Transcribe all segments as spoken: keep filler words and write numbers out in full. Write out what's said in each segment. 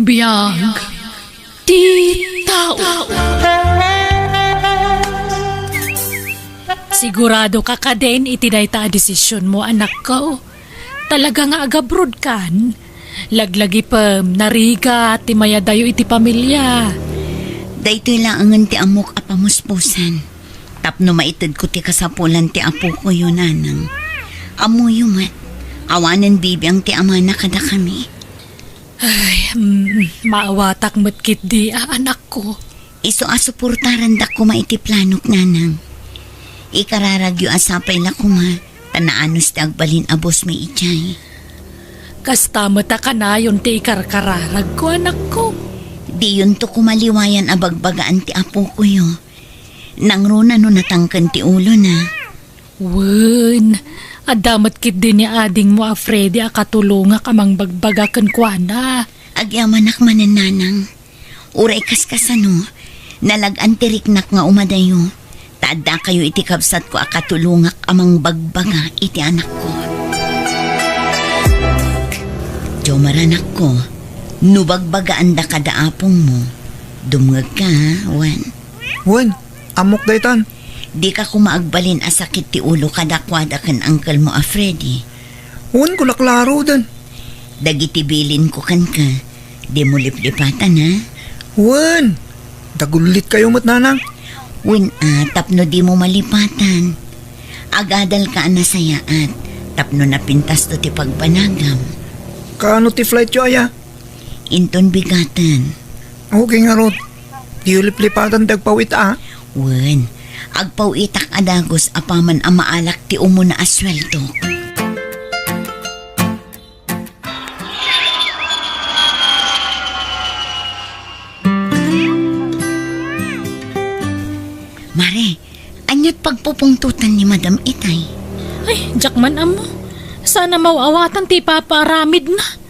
Biag ti tao. Sigurado ka kadin iti dayta a desisionmo, anakko? Talaga nga agabrodkan? Laglagipem, narigat ti mayadayo iti pamilia. Daytoy laengen ti ammok a pamuspusan. Tapno maitedko ti kasapulan ti apokoyo, nanang. Ammoyo met, awanen bibiang ti amana kadakami. Ay, mm, maawatak met ketdi a, anakko. Isu a suportarandak koma iti planok, nanang. Ikararagyo a sapay la koma, ta naanus ti agbalin a bosmi idiay. Kasta met a kanayon ti ikarkararagko, anakko. Diyonto koma liwayan a bagbagaan ti apokoyo. Nangruna no natangken ti ulona. Wen, adda met ketdi ni adingmo a Freddy a katulongak a mangbagbaga kenkuana. Agyamanak manen, nanang. Uray kaskasano, nalag-an ti riknak nga umadayo. Ta addakayo iti kabsatko a katulongak a mangbagbaga iti anakko. Jomar, anakko, no bagbagaanda kada apongmo, dumngegka, ha, wen? Wen, ammok daytan. Dika koma agbalin a sakit ti ulo kadakuada ken angkelmo a Freddy. Wen, kuna klaroden. Dagiti bilinko kenka, dimo liplipatan, ha? Wen, dagullit kayo met, nanang. Wen, a, tapno dimo malipatan. Agadalka a nasayaat, tapno napintasto ti pagbanagam. Kaano ti flightyo aya? Inton bigaten. Okay ngarud. Diyo liplipatan ti agpaw-it a. Wen, agpaw-itak a dagus apaman a maalak ti umuna a sueldok. Mare, aniat pagpupungtotan ni Madam itay? Ay, diak man ammo. Sana maw-awatan ti ipapaaramidna.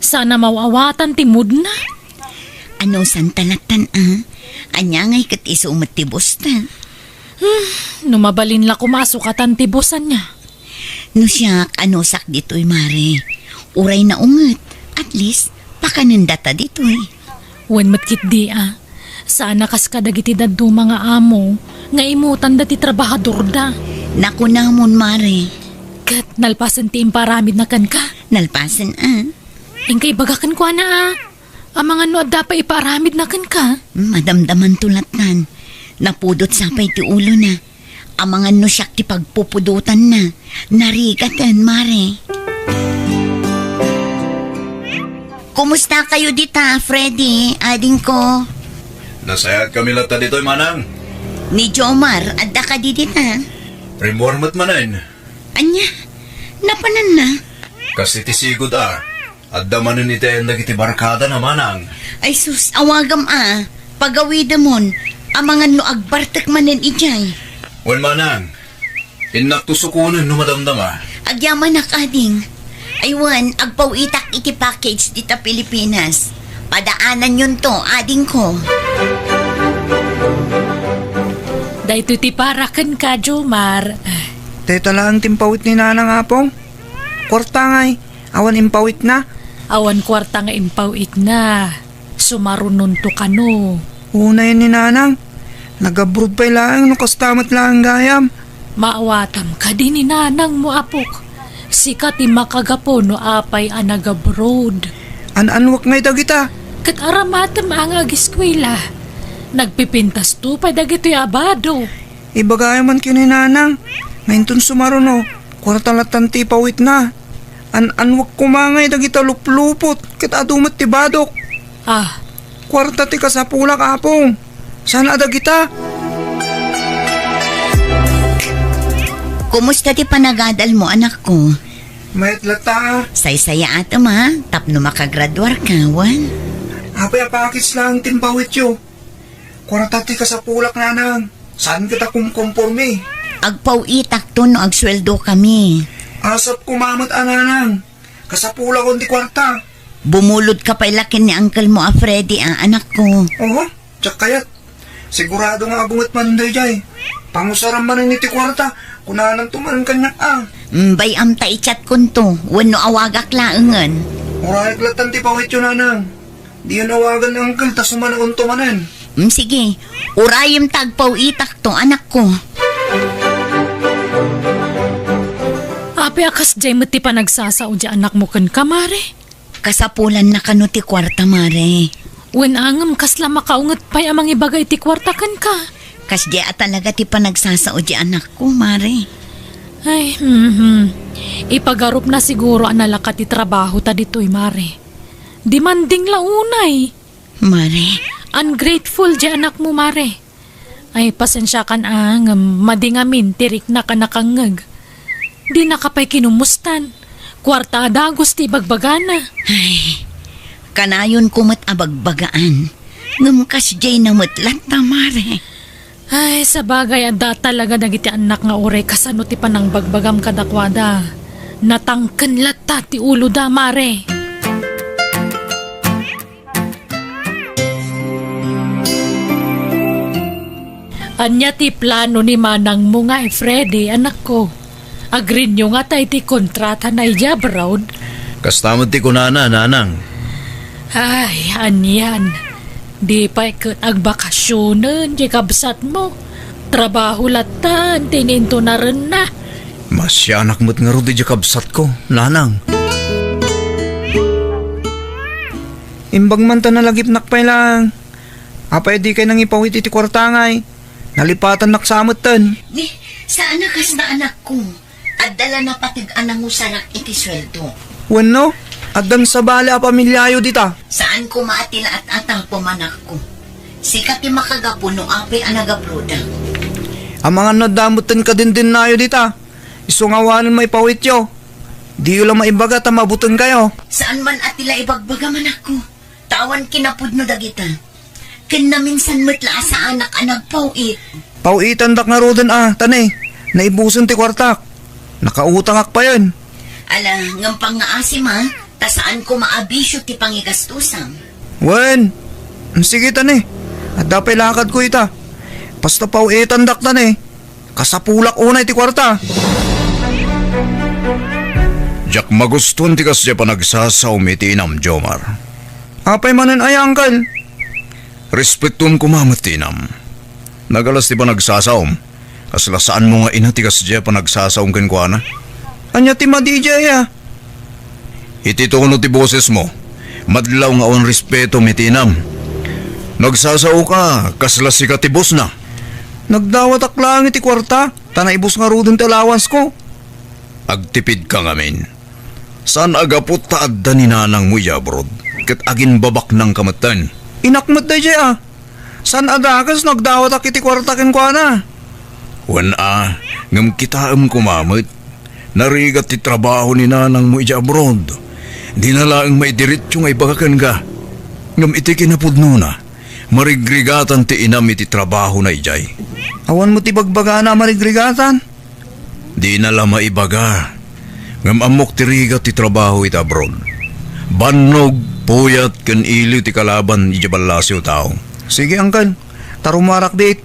Sana maw-awatan ti moodna. Ano, santa lattan, a? Ania ngay ket isu met ti bosta? Hmm, no mabalin la koma a sukatan ti bosta nia. No siak, anusak ditoy, mare. Uray naunget, at least, pakanenda ta ditoy. Wen met ketdi a. Sana kas kadagiti dadduma nga amo, nga imutanda ti trabahadorda. Nakunamon, mare. Ket nalpasen ti imparamidna kenka? Nalpasen, a. Inka ibaga kenkuana, a. Amangan no adda pay ipaaramidna kenka? Madamdamanto lattan. Napudot sa pay ti ulona. Amangan no siak ti pagpupudotanna. Narigaten, mare. Kumusta kayo dita, Freddy, adingko? Nasayaat kami latta ditoy, manang. Ni Jomar, adda kadi dita? Rimmuar met manen. Ania? Napananna? Kas iti sigud a. Adda manen iti ayan dagiti barkadana, manang. Ay sus, awagam a. Pagawidemon. Amangan no agbartek manen idiay. Wen, manang. Innakto sukonen no madamdama. Agyamanak, ading. Ay wen, agpaw-itak iti package dita Pilipinas. Padaananyonto, adingko. Daytoy ti para kenka, Jomar. Dayta laeng ti impaw-it ni Nanang, Apong. Kuarta ngay, awan impaw-itna? Awan kuarta nga impaw-itna. Sumarunonto kano. Unay ni Nanang, nag-abroad pay laeng no kasta met laeng gayam. Maawatam kadi ni Nanangmo, apok. Sika ti makagapu no apay a nag-abroad. An-anwek ngay dagita? Ket aramatem a nga agiskuela. Nagpipintasto pay dagitoy a bado. Ibagayam man ken ni Nanang, nga inton sumaruno, kuarta lattan ti ipaw-itna. An-anwek koma ngay dagita luplupot, ket adu met ti badok. Ah. Kuarta ti kasapulak, Apong. Saan a dagita? Kumusta ti panagadalmo, anakko? Mayat latta. Saysayaatem, a, tapno makagraduarka, wen? Apay a package laeng ti impaw-ityo? Kuarta ti kasapulak, Nanang. Saan ket a kumkompormi? Agpaw-itakto no agsueldo kami. Asap koma met a, Nanang. Kasapulakon ti kuarta. Bumulodka pay la ken ni angkelmo a Freddy a, anakko. Oho, diak kayat. Sigurado nga adu met manen daydiay. Pangusaram manen iti kuarta, kunananto manen kaniak a. Mm, bay-am ta i-chatkonto, wenno awagak laengen. Urayek lattan ti ipaw-ityo, Nanang. Diyon awagan, Uncle, ta sumanaonto manen. Mm, sige. Urayem ta agpaw-itakto, anakko. Apay a kasdiay met ti panagsasao ti anakmo kenka, Mare? Kasapulanna kano ti kuarta, Mare. Wen a ngem kasla makaunget pay a mangibaga iti kuarta kenka? Kasdiay a talaga ti panagsasao ti anakko, Mare. Ay, mhm. Ipagarupna siguro a nalaka ti trabaho ta ditoy, Mare. Demanding la unay. Mare. Ungrateful ti anakmo, Mare. Ay, pasensiakan a ngem madi ngamin ti riknak a nakangngeg. Dinaka pay kinumustan. Kuarta a dagus ti ibagbagana. Ay, kanayonko met a bagbagaan. Ngem kasdiayna met latta, Mare. Ay, sabagay, adda talaga dagiti annak nga uray kasano ti panangbagbagam kadakuada. Natangken latta ti uloda, Mare. Ania ti plano ni manangmo nga i Freddy, anakko? Agreeyo ngata iti kontratana idiay abroad? Kasta met ti kunana, nanang. Ay, anian. Di pay ket agbakasionen ti kabsatmo. Trabaho latta ti inintunarenna. Masianak met ngarud idiay kabsatko, nanang. Imbag man ta nalagipnak pay laeng. Apay a dikay nangipawit iti kuarta ngay? Nalipatannak sa metten. Ni, saan a kasta, anakko. Adda la napateg a nangusarak iti sueldo. Wenno, addan sabali a pamiliayo dita. Saan koma a ti la at-atapom, anakko. Sika ti makagapu no apay a nagabroda. Amangan no adda metten kadindinnayo dita. Isu nga awanen maipawityo. Diyo la maibaga ta mabutenkayo. Saan man a ti la ibagbagam, anakko. Ta awan kinapudno dagita. Ken naminsan met la a saanak a nagpaw-it. Paw-itandak ngaruden a, ta ne, naibusen ti kuartak. Nakautangak payen. Ala, ngem pangngaasim a, ta saan koma a bisio ti pangigastosam. Wen, sige ta ne. Adda pay lakadko ita. Basta paw-itandak ta ne. Kasapulak unay ti kuarta. Diak magustuan ti kasdiay a panagsasaom iti inam, Jomar. Apay manen aya, Uncle? Respetuem koma met ti inam. Nagalas ti panagsasaom. Kasla saanmo nga ina ti kasdiay a panagsasaom kenkuana. Ania ti madi idiay aya? Iti tono ti bosesmo, madlaw nga awan respetom iti inam. Nagsasaoka, kasla sika ti bosna. Nagdawatak laeng iti kuarta, ta naibus ngaruden ti allowanceko. Agtipidka ngamin. Saan a gapu ta adda ni nanangmo idiay abroad, ket agimbabaknangka metten. Inak met daydiay a. Saan a dakes no agdawatak iti kuarta kenkuana? Wen a, ngem kitaem koma met. Narigat ti trabaho ni nanangmo idiay abroad. Dina laeng maidiretso nga ibaga kenka. Ngem iti kinapudnona, marigrigatan ti inam iti trabahona idiay. Awan met ibagbagana a marigrigatan? Dina la maibaga. Ngem ammok ti rigat ti trabaho iti abroad. Bannog, puyat, ken iliw ti kalaban idiay ballasiw a tao. Sige, Uncle. Ta rumarak biit.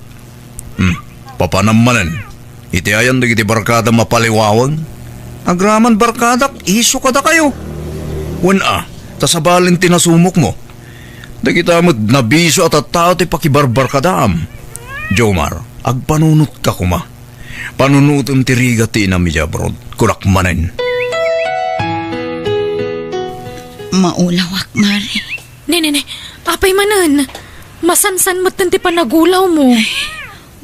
Hmm, papanam manen. Iti ayan dagiti barkadam a paliwawen? Agraman barkadak, isyu kadakayo. Wen a, ta sabalen ti nasumokmo. Dagita met nabisio a tattao ti pakibarbarkadaam. Jomar, agpanunotka koma. Panunotem ti rigat ti inam idiay abroad. Kunak manen. Maulawak, Mare. Ne, ne, ne. Apay manen? Masansan metten ti panagulawmo.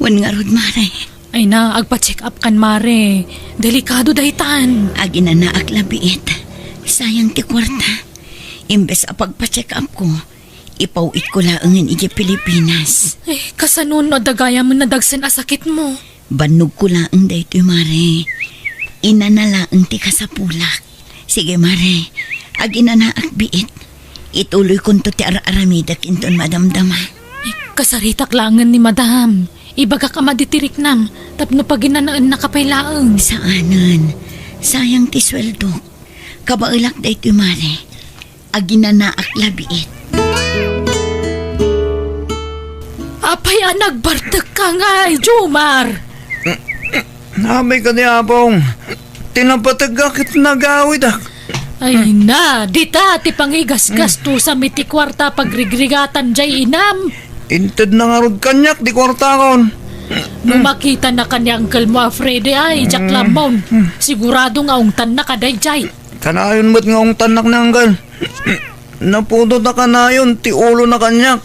Wen ngarud, Mare. Ay na, agpa-check up kan, Mare. Delikado daytan. Aginanaak la biit. Sayang ti kuarta. Imbes a pagpa-check up ko, ipaw-itko laengen idiay Pilipinas. Ay, kasano no adda gayamen nadagsen a sakitmo? Bannogko laeng daytoy, Mare. Inana laeng ti kasapulak. Sige, Mare. Aginanaak biit. Ituloykonto ti ar-aramidek inton madamdama. Ay, kasaritak laengen ni Madam. Ibagak a madi ti riknam tapno paginanaennaka pay laeng. Saanen. Sayang ti sueldok. Kabaelak daytoy, Mare. Aginanaak la biit. Apay a nagbartekka ngay, Jomar? Apay kadi, Apong. Ti napategak ket nagawidak. Ay na, dita ti pangigasgastusam iti kuarta pagrigrigatan jay inam. Intedna ngarud kaniak ti kuartakon. No makitana kaniak ni Uncle mo a Freddy ay, diak lammon. Sigurado nga ungtanna kadayjay. Kanayon met nga ungtannak ni Uncle. Napudot a kanayon ti ulona kaniak.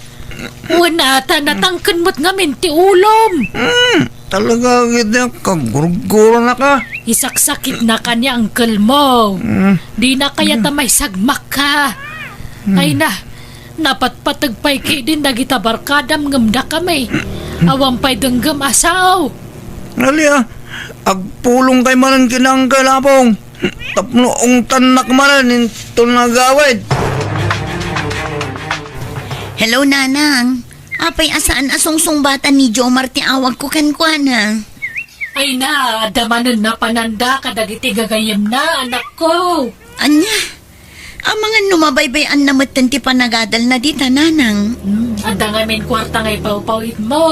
Wen ata, natangken met ngamin ti ulom. Hmm, talaga, gidi, kagurgurana ka. Isaksakitna kaniak ni Uncle mo. Hmm. Dina kayat a maisagmakka. Hmm. Ay na, napatpateg pay ketdin dagita barkadam ngem dakami. Awan pay denggem a sao. Ali, ah, agpulongkay manen ken ni Uncle, Apong. Tapno ungtannak manen inton agawid. Hello, Nanang. Apay a saan a sungsungbatan ni Jomar ti awagko kenkuana? Ay na, adda manen napananda kadagiti gagayyemna, anakko. Ania? Amangan no mabaybay-anna metten ti panagadalna dita, Nanang. Hmm, adda ngamin kuarta nga ipawpawitmo.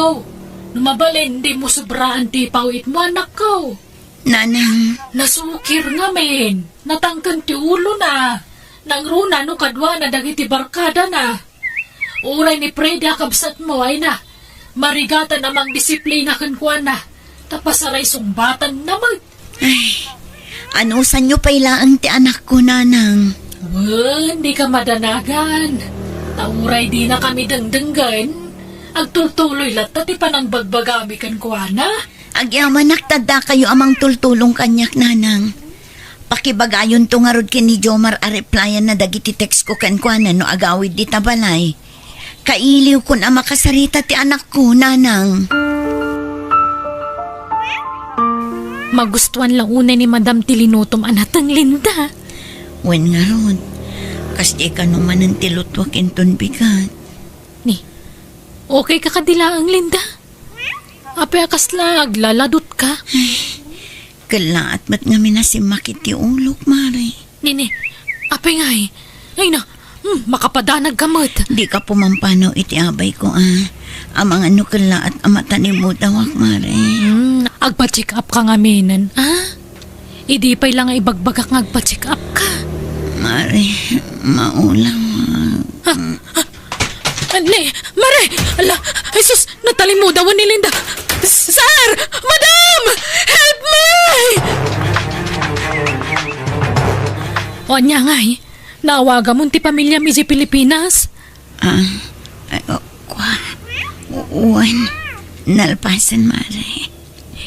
No mabalin, dimo sobraan ti ipawitmo, anakko. Nanang. Nasukir ngamin. Natangken ti ulona. Nangruna no kaduana dagiti barkadana. Uray ni Freddy a kabsatmo, ay na, marigatan a mangdisiplina kenkuana. Ta pasaray sungbatanna met. Ay, anusanyo pay laeng ti anakko, Nanang. Wen, dika madanagan. Ta uray dinakami dengdenggen, agtultuloy latta ti panangbagbagami kenkuana. Agyamanak ta addakayo a mangtultulong kaniak, Nanang. Pakibagayonto ngarud ken ni Jomar a replyanna dagiti textko kenkuana no agawid dita balay. Kailiwkon a makasarita ti anakko, Nanang. Magustuan la unay ni Madam ti linutom a nateng, Linda. Wen ngarud, kasdiay kano manen ti lutuak inton bigat. Ni, okay ka kadi laeng, Linda? Apay a kasla aglaladot ka? Ay, kellaat met ngamin a simmakit ti ulok, Mare. Nini, apay ngay? Ay na, hmm, makapadanag ka met. Di ka pumampanaw iti abayko, a. Amangan no kellaat a matalemmudawak, Mare. Hmm, agpa-check up ka ngaminen, a? Idi pay la nga ibagbagak nga agpa-check up ka. Mare, maulawak. Ha? Ha? Anli, Mare! Ala, Jesus, natalimmudawan ni Linda. Sir! Madam! Help me! O, ania ngay? Naawagamon ti pamiliam idiay Pilipinas? Ah, ay, o, kua. U-, wen, nalpasen, Mare.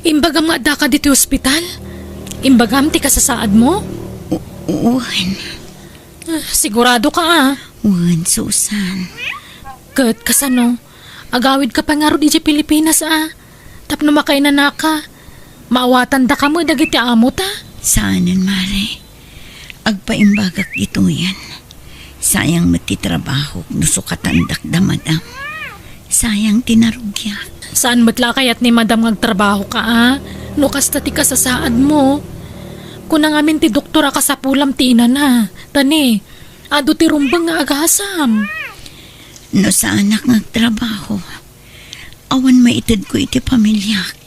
Imbagam nga addaka ditoy ospital? Imbagam ti kasasaadmo? U-, wen. Ah, sigurado ka, a? Wen, Susan. Ket kasano? Agawid ka pay ngarud idiay Pilipinas, a? Tapno makainanaka, maawatandaka met dagiti amota? Saanen, Mare. Agpaimbagak ditoyen. Sayang met ti trabahok no sukatandak da, Madam. Sayang ti narugiak. Saan met la a kayat ni Madam nga agtrabahoka, a? No kasta ti kasasaadmo. Kuna ngamin ti doktor a kasapulam ti inana. Ta ni, adu ti rumbeng nga agasam. No saanak nga agtrabaho, awan maitedko iti pamiliak.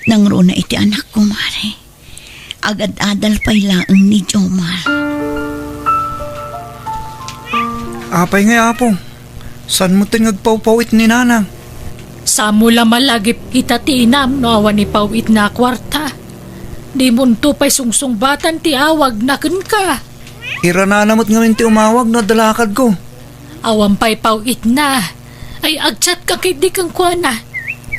Nangruna iti anakko, Mare. Agad-adal pay laeng ni Jomar. Apay ngay, Apo? Saan metten nga agpawpawit ni Nanang? Saan mo la malagip ita ti inam no awan ipawitna a kuarta? Dimonto pay sungsungbatan ti awagna kenka. Iranana met ngamin ti umawag no adda lakadko. Awan pay pawitna. Ay, agchat ka ketdi kenkuana.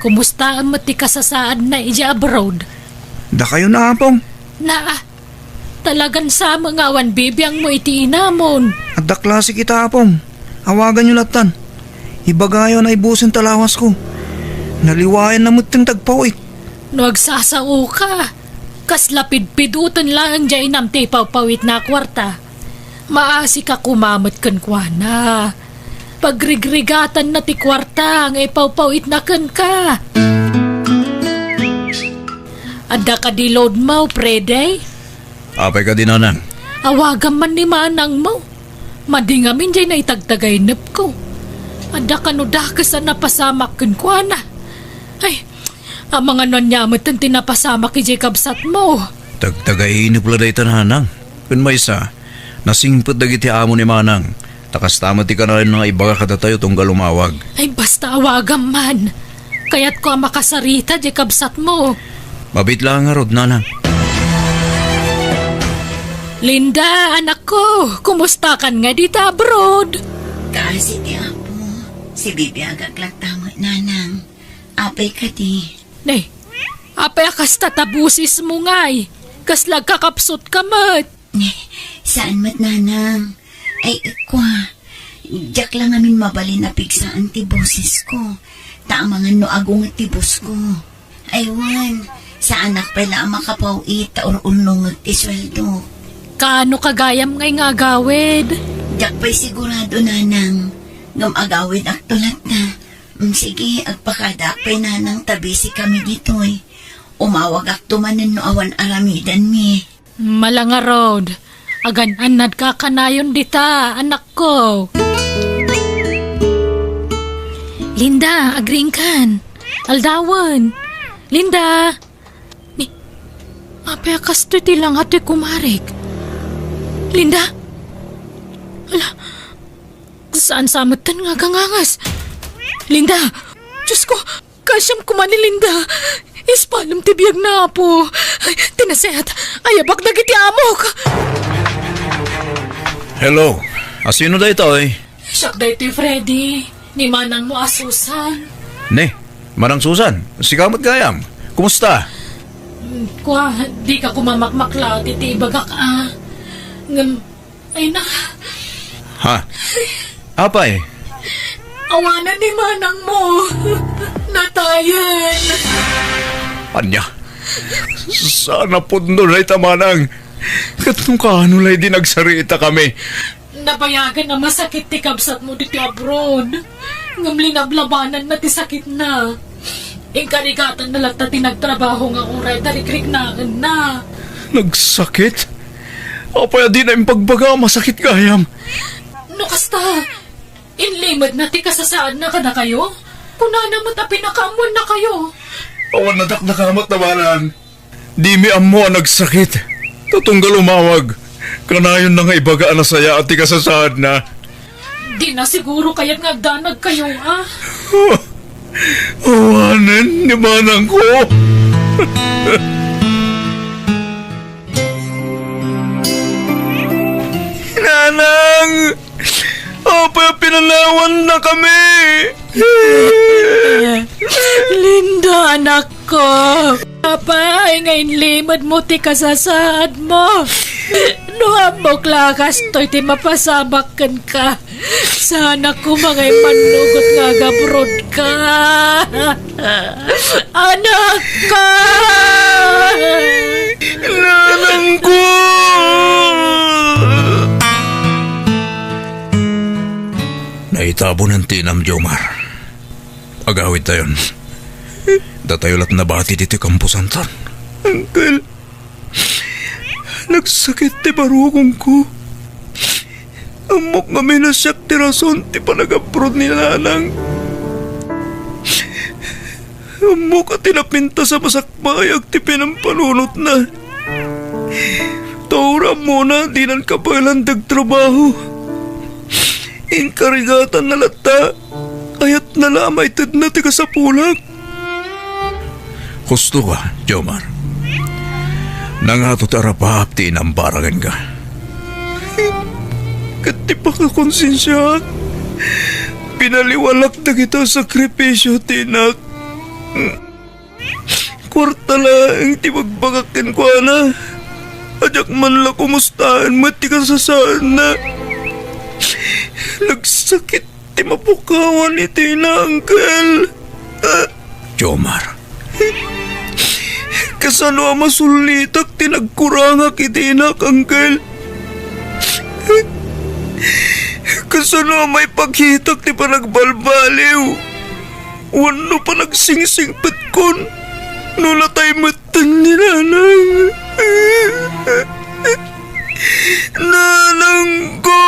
Kumustaen met ti kasasaadna idiay abroad? Dakayon, Apong. Naa, talagan sa nga awan bibiangmo iti inamon. Adda klase kita, Apong. Awaganyo lattan. Ibagayo a naibusen ta lawasko. Naliwayanna metten ti agpawit. No agsasaoka, kasla pidpidoten laeng diay inam ti ipawpawitna a kuarta. Maasika koma met kenkuana. Pagrigrigatanna ti kuarta nga ipawpawitna kenka. Adda kadi loadmo, Freddy? Apay kadi, Nanang? Awagam man ni manangmo. Madi ngamin diay naitagtagainepko. Adda kano dakes a napasamak kenkuana. Ay, amangan no ania metten ti napasamak idiay kabsatmo. Tagtagainep la dayta, Nanang. Ken maysa, Nasingpet dagiti amo ni Manang. Ta kasta met ti kanayon nga ibaga kadatayo tunggal umawag. Ay, basta awagam man. Kayatko a makasarita diay kabsatmo. Mabiit laeng ngarud, Nanang. Linda, anakko, kumustakan nga dita abroad? Kaasi ti Apo. Sibibiagak latta met, Nanang. Apay kadi? Ne, apay a kasta ta bosesmo ngay? Kasla agkakapsutka met? Ne, saan met, Nanang. Ay, kua, diak la ngamin mabalin a pigsaan ti bosesko. Ta amangan no agunget ti bosko. Ay, wen, saanak pay la a makapaw-it ta ur-urnongek ti sueldo. Kaano ka gayam ngay nga agawid? Diak pay sigurado, Nanang. Ngem agawidakto latta. Mm, sige, agpakadaak pay, Nanang, ta busy kami ditoy. Umawagakto manen no awan aramidenmi. Mala ngarud, agan-annadka a kanayon dita, anakko. Linda, agriingkan. Aldawen. Linda. Ni, apay a kastoy ti langa ti kumarek? Linda? Ala, saan sa metten nga agangangas? Linda! Diosko, kaasiam koma ni Linda. Ispalem ti biagna, Apo. Ay, ti naset, ayabak dagiti amok. Hello, asino daytoy? Siak daytoy, Freddy. Ni manangmo a Susan. Ne, Manang Susan, sika met gayam. Kumusta? Mm, kua, dika koma makmaklaw iti ibagak a. Ngem, ay na. Ha? Apay? Awanen ni manangmo. Natayen. Ania? Saan a pudno dayta, manang. Ket no kaano la idi nagsaritakami? Nabayagan a masakit ti kabsatmo ditoy abroad. Ngem linablabananna ti sakitna. Inkarigatanna latta ti nagtrabaho nga uray ta rikriknaenna. Nagsakit? Apay a dina impagbaga a masakit gayam? No kasta, inlimedna ti kasasaadna kadakayo? Kunana met a pinakaammuannakayo. Awan nadakdakamat, manang. Dimi ammo a nagsakit. Ta tunggal umawag, kanayonna nga ibaga a nasayaat ti kasasaadna. Dina siguro kayat nga agdanagkayo, a? Awanen ni manangko. Nanang! Apay a pinanawannakami? Linda, anakko. Apay nga inlimedmo ti kasasaadmo? No ammok la a kastoy ti mapasamak kenka, saanak koma nga immannugot nga agabrodka. Anakko! Nanangko! Naitabonan ti inam, Jomar. Agawidtayon. Datayo la't nabati ditoy kamposanton. Uncle, nagsakit ti barukongko. Ammok ngamin a siak ti rason ti panag-abroad ni Nanang. Ammok a ti napintas a masakbayag ti pinampanunotna. Ta uray ammona, dinan kabaelan ti agtrabaho. Inkarigatanna latta, kayatna la a maitedna ti kasapulak. Husto ka, Jomar. Nangato ti arapaap ti inam para kenka. Ket ti pakakonsensiaak, pinaliwalak dagita a sakripisio ti inak. Kuarta laeng ti bagbagak kenkuana. A diak man la kumustaen met ti kasasaadna. Nagsakit ti mapukawan iti ina, Uncle. Jomar. Kasano a masullitak ti nagkurangak iti inak, Uncle? Kasano a maipakitak ti panagbalbaliw wenno panagsingsipetkon no natay metten ni Nanang? Nanangko!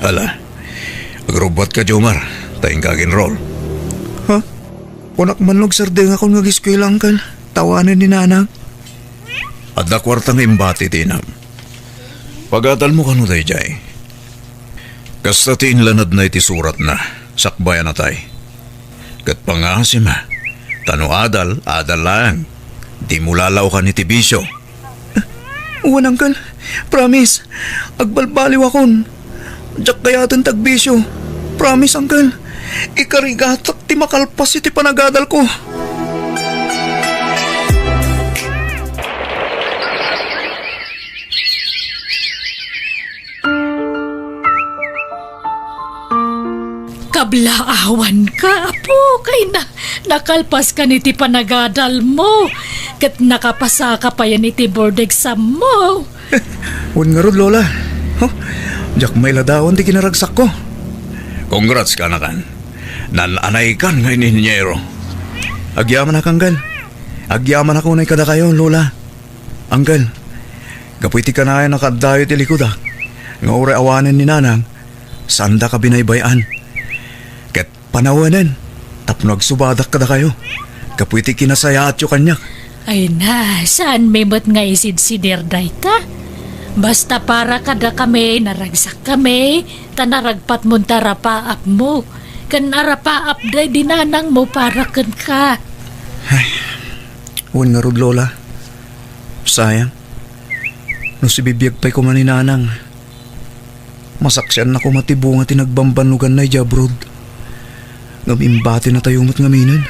Ala, agrubbuatka, Jomar, ta inka ag-enroll. Ha? Kunak man no agsardengakon nga ageskuela, Uncle. Ta awanen ni Nanang. Adda kuarta nga imbati ti inam. Pagadalmo kano daydiay. Kasta ti inlanadna iti suratna, sakbay a natay. Ket pangasim, ta no adal, adal laeng. Dimo lalaokan iti bisio. Wen, Uncle. Promise. Agbalbaliwakon. Diak kayaten ti agbisio. Promise, Uncle. Ikarigatak ti makalpas iti panagadalko. Kablaawanka, apo, kayna. Nakalpaskan iti panagadalmo, ket nakapasaka payen iti board exammo. Wen ngarud, Lola. Huh? Diak mailadawan ti kinaragsakko. Congrats, kanakan. Nan-anaykan nga inhinyero. Agyamanak, Uncle. Agyamanak unay kadakayo, Lola. Uncle, gapu iti kanayon a kaaddayo iti likudak, nga uray awanen ni Nanang, saandaka binaybay-an. Ket panawenen tapno agsubadak kadakayo gapu iti kinasayaatyo kaniak. Ay na, saanmi met nga isidsidir dayta. Basta para kadakami, naragsakkami, ta naragpatmon ti arapaapmo, ken arapaap daydi nanangmo para kenka. Ay, wen ngarud, Lola. Sayang. No sibibiag pay koma ni Nanang, masaksianna koma ti bunga ti nagbambannoganna idiay abroad. Ngem imbatinatayo met ngamin.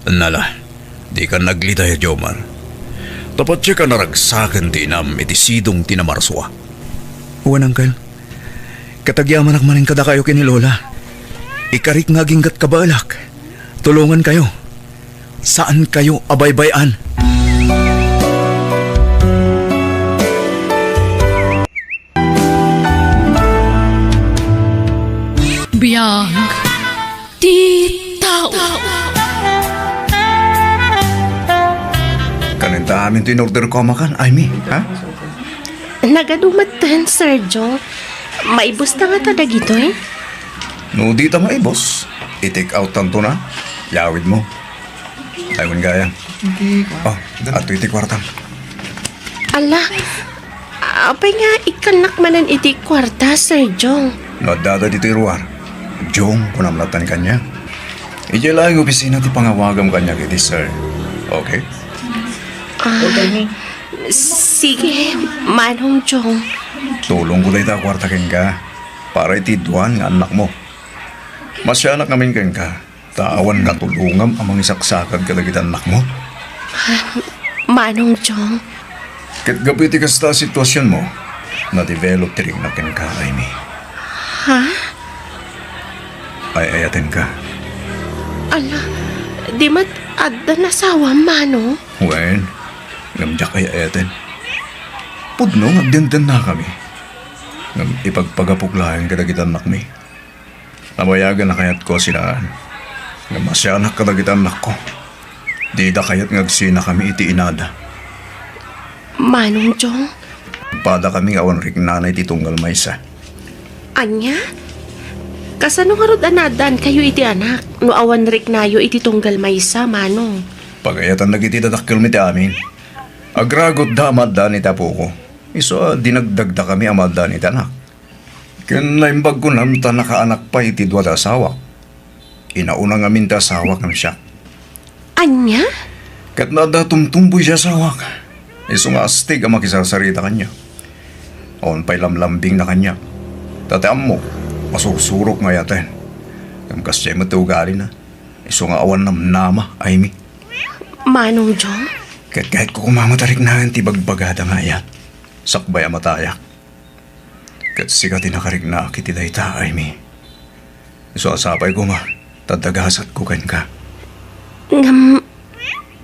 Nala, dika naglidaya, Jomar. Ta patien a naragsaken ti inam iti sidong ti Namarsua. Wen, Uncle. Ket agyamanak manen kadakayo ken ni Lola. Ikarik nga aginggat kabaelak. Tulongankayo. Saankayo a baybay-an. Biag ti tao. Kanen ta amin ti in-order ko a makan, Aimee, ha? Nagadu metten, Sir Jong. Maibusta ngata dagitoy? No dita maibus, i-take out tanto na. Yawid mo. Ay, wen gayam. Oh, adtoy ti kuartam. Ala, apay nga ikkannak manen iti kuarta, Sir Jong? No addada ditoy ruar, Jong, kunam latta kaniak. Idiay laeng opisina ti pangawagam kaniak iti sir. Okay? Ah, sige, Manong Jong. Tulongko dayta a kuarta kenka para iti dua nga annakmo. Masianak ngamin kenka. Ta awan katulongam a mangisaksakad kadagiti annakmo? Manong Jong. Ket gapu iti kasta a situasionmo, na-develop ti riknak kenka, Aimee. Ha? Ay-ayatenka. Ala, di met addan asawam, Manong? Wen, ngem diak ay-ayaten. Pudno nga agdendennakami. Ngem ipagpagapok laeng kadagiti annakmi. Nabayagan a kayatko a sinaan. Ngem masianak kadagiti annakko. Dida kayat nga agsinakami iti inada. Manong Jong? Padakami nga awan riknana iti tunggal maysa. Ania? Kasano ngarud a naaddaankayo iti anak no awan riknayo iti tunggal maysa, Manong? Pagayatan dagiti dadakkelmi ti amin. Agragutda a maaddaan iti apoko. Isu a dinagdagdakami a maaddaan iti anak. Ken naimbagko ngem ta nakaanak pay iti dua ti asawak. Inauna ngamin ti asawak ngem siak. Ania? Ket no adda tumtumboy ti asawak, isu nga astig a makisarsarita kaniak. Awan pay lamlambingna kaniak. Ta ti ammok, masursurok nga ayaten. Ngem kasdiay met ti ugalina. Isu nga awan namnama, Aimee. Manong Jong? Ket kayatko koma met a riknaen ti ibagbagada nga ayat, sakbay a matayak. Ket sika ti nakariknaak iti dayta, Aimee. Isu a sapay koma ta adda gasatko kenka. Ngem,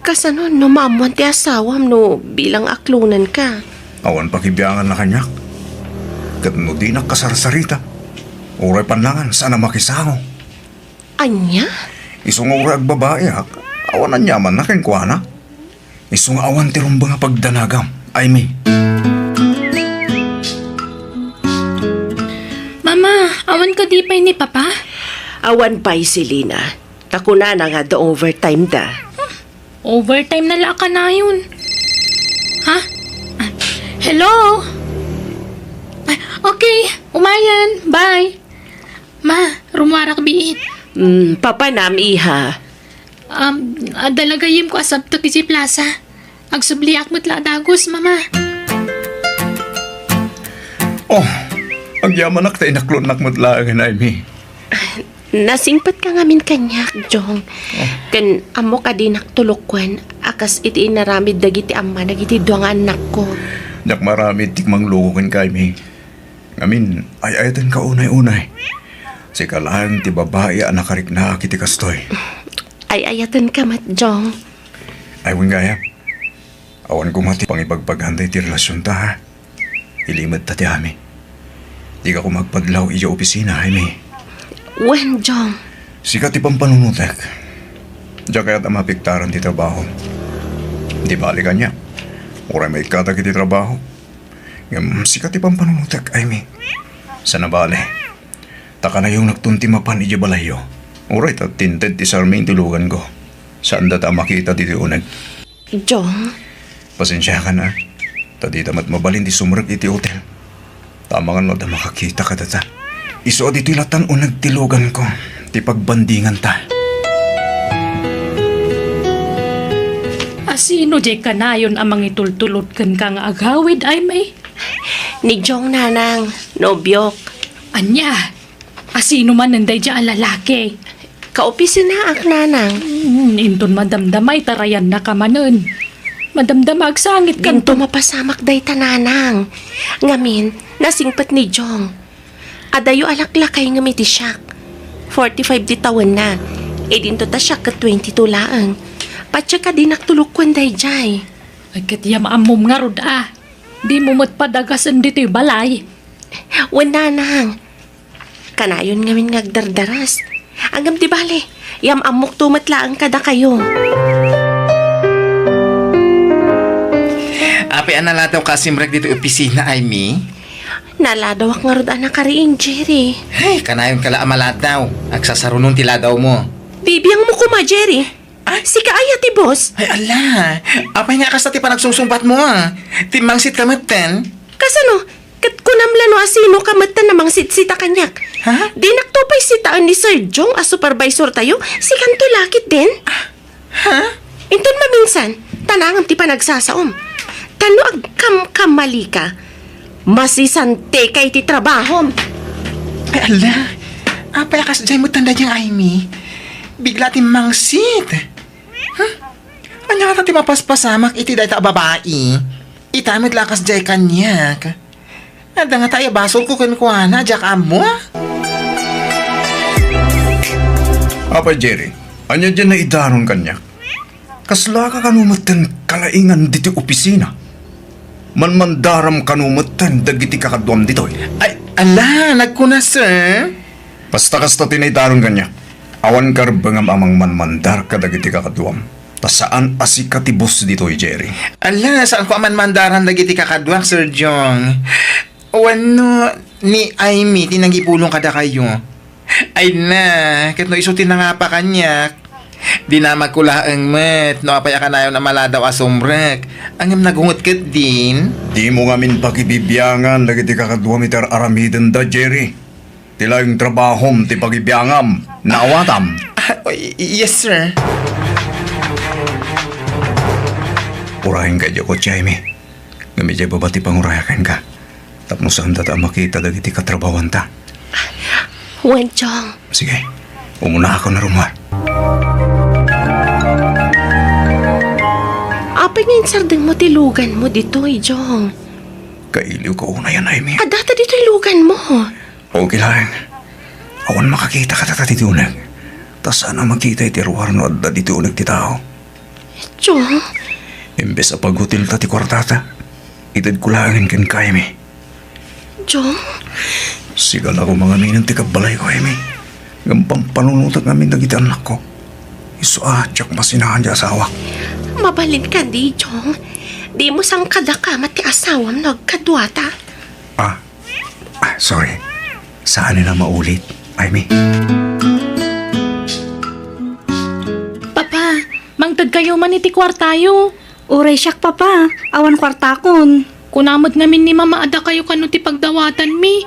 kasano no maammoan ti asawam no bilang aklonanka? Awan pakibianganna kaniak. Ket no dinak kasarsarita, uray pannangan saan a makisango. Ania? Isu nga uray agbabaiak, awan aniamanna kenkuana. Isu nga awan ti rumbeng a pagdanagam, Aimee. Mama, awan kadi pay ni Papa? Awan pay, Selina. Kunana nga adda overtime da. Overtime na la kanayon. Ha? Ah, hello? Ah, okay, umayen. Bye. Ma, rummuarak biit. Hmm, papanam, iha? Um, adda la gayyemko a sabtek idiay plaza. Agsubliak met la a dagus, Mama. Oh, agyamanak ta inaklonnak met laengen, Amy. Nasingpetka ngamin kaniak, Jong. Oh. Ken ammok a dinak tulokkuan a kas iti inaramid dagiti amma dagiti dua nga annakko. Diak maaramid ti mangluko kenka, Amy. Ngamin, ay-ayatenka unay-unay. Sika laeng ti babai a nakariknaak iti kastoy. Ay-ayatenka met, Jong. Ay, wen gayam. Awan koma ti pangibagbaganta iti relasionta, ha? Ilimedta ti amin. Dika koma agpadlaw idiay opisina, Amy. Wen, Jong. Sika ti pampanunotek. Diak kayat a maapektaran ti trabaho. Di bale kaniak. Uray maikkatak iti trabaho. Ngem sika ti pampanunotek, Amy. Saan a bale. Ta kanayonakton ti mapan idiay balayyo. Uray ta tinted ti sarmiing ti luganko. Saanda ta a makita ditoy uneg. Jong? Pasensiakan, a. Ta dita met mabalin ti sumrek iti hotel. Ta amangan no adda makakita kadata. Isu a ditoy latan uneg ti luganko, ti pagbandinganta. Asino diay kanayon a mangitultulot kenka nga agawid, Amy? Ni Jong, nanang, nobiok. Ania? Asino manen daydiay a lalaki? Kaopisinaak, nanang. Hmm, inton madamdama, itarayannaka manen. Madamdama, agsangit kanto. Dinto mapasamak dayta, nanang. Ngamin, nasingpet ni Jong. Adayo a laklakay ngem iti siak. Forty-five ti tawenna. Idinto ta siak ket twenty-two laeng. Patse ka dinak tulokkuan daydiay. Ay, ket ya maammom ngarud a. Dimo met padagasen ditoy balay. Wen, nanang. Kanayon ngamin nga agdardaras. Ngem di bale, yam-ammokto met laeng kadakayo. Apay a naladawka a simrek ditoy opisina, Amy? Naladawak ngarud a nakariing, Jerry. Ay, kanayonka la a maladaw. Agsasarunon ti ladawmo. Bibiangmo koma, Jerry. Ah? Sika aya ti boss? Ay, ala. Apay nga kasta ti panagsungsungbutmo, a? Timmangsitka metten? Kasano? Ket kunam la no asinoka metten a mangsitsitta kaniak. Ha? Dinakto pay sitaen ni Sir Jong a supervisortayo, sikanto la ketdin. Ha? Inton maminsan, tanangem ti panagsasaom. Ta no agkamkamalika, masisantika iti trabahom. Ay, ala. Apay a kasdiay metten daydiay, Amy? Bigla ti mangsit. Huh? Ania ngata ti mapaspasamak iti dayta a babai? Ita met la a kasdiay kaniak. Adda ngata aya basolko kenkuana, diak ammo? Apay, Jerry, ania diay naidanon kaniak? Kaslaka kano metten kalaingan ditoy opisina? Manmandaram kano metten dagiti kakaduam ditoy? Ay, ala, nagkuna, sir. Basta kasta ti naidanon kaniak. Awan karbengam a mangmanmandar kadagiti kakaduam. Ta saan a sika ti boss ditoy, Jerry. Ala, saanko a manmandaran dagiti kakaduak, Sir Jong. Wenno ni Amy ti nangipulong kadakayo. Ay na, ket no isu ti nangapa kaniak, dinamagko laeng met no apay a kanayon a maladaw a sumrek. Ngem nagunget ketdin. Dimo ngamin pakibibiangan dagiti kakaduam iti ar-aramidenda, Jerry. Ti laeng trabahom ti pagibiangam. Naawatam? Ah, y-, yes, sir. Urayenka idiay kotse, Amy. Ngem idiay baba ti pangurayak kenka. Tapno saanda ta a makita dagiti katrabahoanta. Wen, Jong. Sige. Umunaakon a rummuar. Apay nga insardengmo ti luganmo ditoy, Jong? Kailiwko unay, Amy. Addata ditoy luganmo. Okay laeng. Awan makakita kadata ditoy uneg. Ta saan a makita iti ruar no adda ditoy uneg ti tao. Jong? Imbes a paghotelta ti kuartata, itedko laengen kenka, Amy. Jong? Sika la koma ngamin ti kabbalayko, Amy. Ngem pampanunotek ngamin dagiti annakko. Isu a diak masinaan ti asawak. Mabalin kadi, Jong? Dimo sangkadaka met ti asawam no agkaduata? Ah, Ah, sorry. Saanen a maulit, Amy. Kayo man iti kuartayo. Uray siak, Papa. Awan kuartakon. Kuna met ngamin ni Mama a dakayo kano ti pagdawatanmi.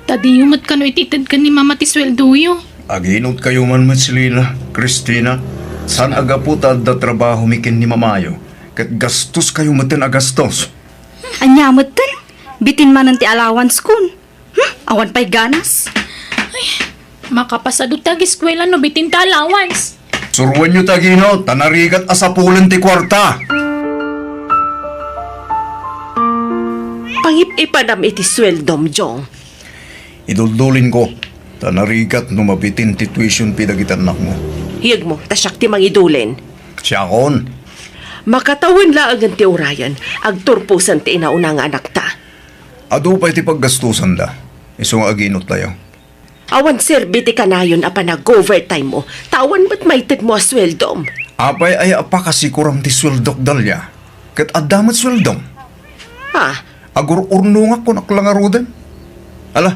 Ta diyo met kano iti itedken ni Mama ti sueldoyo. Aginotkayo man met, Selina, Cristina. Saan a gapu ta adda trabahomi ken ni Mamayo, ket gastoskayo metten a gastos. Ania metten? Bitin manen ti allowance kon. Hmm? Awan pay ganas. Ay, makapasado ti ageskuela no bitin ti allowance. Suroenyo ti agino, ta narigat a sapulen ti kuarta. Pangip-ipanam iti sueldom, Jong. Iduldulinko, ta narigat no mabitin ti tuition fee dagiti annakmo. Yegmo, ta siak ti mangidulin. Siakon. Makatawen laengen ti urayen, agturposen ti inauna nga anakta. Adu pay ti paggastosanda, isu nga aginottayo. Awan serbi ti kanayon a panag-overtime mo, ta awan met maited mo a sueldom. Apay aya a pakasikuram ti sueldok, Dalia? Ket adda met sueldom. Ah. Agur-urnongak kon akla ngaruden. Ala,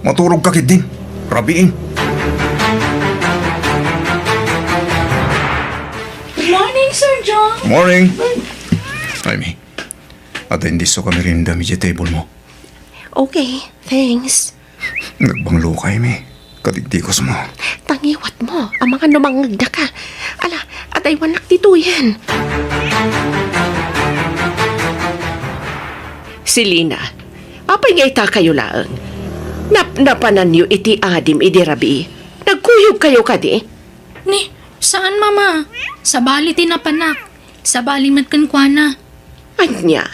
maturogka ketdin. Rabiin. Good morning, Sir John. Morning. Ay, mi. Adda indisso ka merienda mi diay table mo. Okay, thanks. Nagbanglokaymi. Kadigdigos mo. Tangiwat mo, amangan no mangngegda ka. Ala, adaywannak ditoyen. Selina, apay nga itakayo laeng? Napnapananyo iti adim idi rabii? Nagkuyogkayo kadi? Ni, saan, Mama? Sabali ti napanak. Sabali met kenkuana. Ania?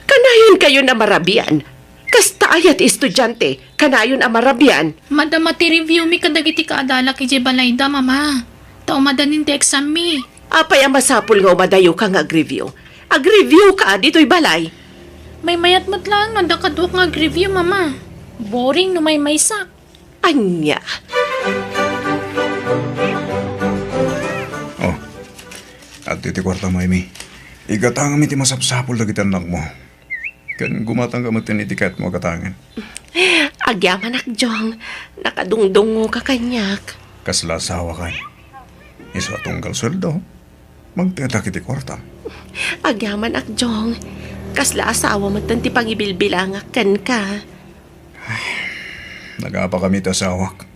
Kanayonkayon a marabian? Kasta aya ti estudiante, kanayon a marabian? Madama ti review mi kadagiti kaadalak idiay balayda, Mama. Ta umadanin ti exam mi. Apay a masapul nga umadayoka nga agreview? Agreview ka ditoy balay. Maymayat met laeng no adda kaduak nga agreview, Mama. Boring no maymaysak. Ania? Oh, adtoy ti kuartam, Amy. Igatangam iti masapsapul dagiti annakmo. Ken gumatangka metten iti kayatmo a gatangen. Agyamanak, Jong. Nakadungdungngoka kaniak. Kasla asawakan. Isu a tunggal sueldo, mangtedak iti kuartam. Agyamanak, Jong. Kasla asawa metten ti pangibilbilangak kenka. Nagapakami ti asawak.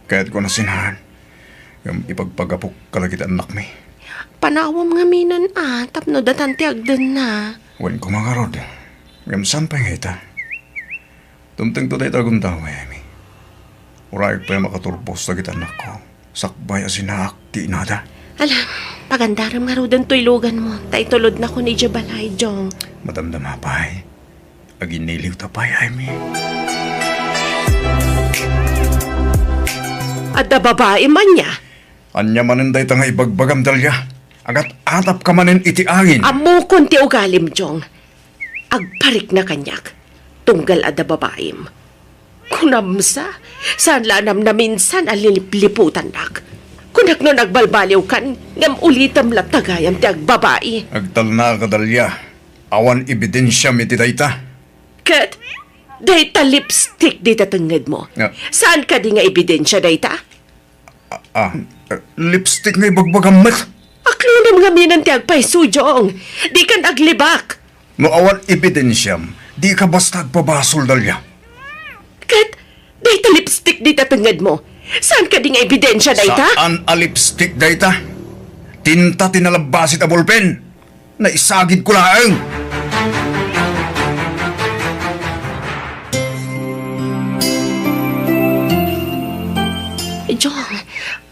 Kayatko a sinaan. Ngem ipagpagapok kadagiti annakmi. Panawam ngaminen a, tapno datan ti agdenna. Wen koma ngarud. Ngem saan pay nga ita? Tumtengto dayta a gundawem, Amy. Urayek pay a makaturpos dagiti annakko. Sakbay a sinaak ti inada. Ala, pagandarem ngaruden toy luganmo. Ta itulodnakon idiay balay, Jong. Madamdama pay. Aginiliwta pay, Amy. Adda babaim ania? Ania manen dayta nga ibagbagam, Dalia? Agat-atapka manen iti angin. Ammokon ti ugalim, Jong. Agparikna kaniak. Tunggal adda babaim. Kunam sa, saan la a namnaminsan a lilipliputannak. Kunak no nagbalbaliwkan, ngem ulitem latta gayam ti agbabai. Agtalnaka, Dalia. Awan ebidensiam iti dayta. Ket, dayta lipstick dita tengngedmo. Ah. Saan kadi nga ebidensia dayta? Ah, ah, lipstick nga ibagbagam met. Aklonam ngaminen ti agpayso, Jong. Dikan aglibak. No awan ebidensiam, dika basta agpabasol, Dalia. Ket, dayta lipstick dita tengngedmo. Saan kadi nga ebidensia dayta? Saan a lipstick dayta? Tinta ti nalabbasit a bolpen. Naisagidko laeng. Jong,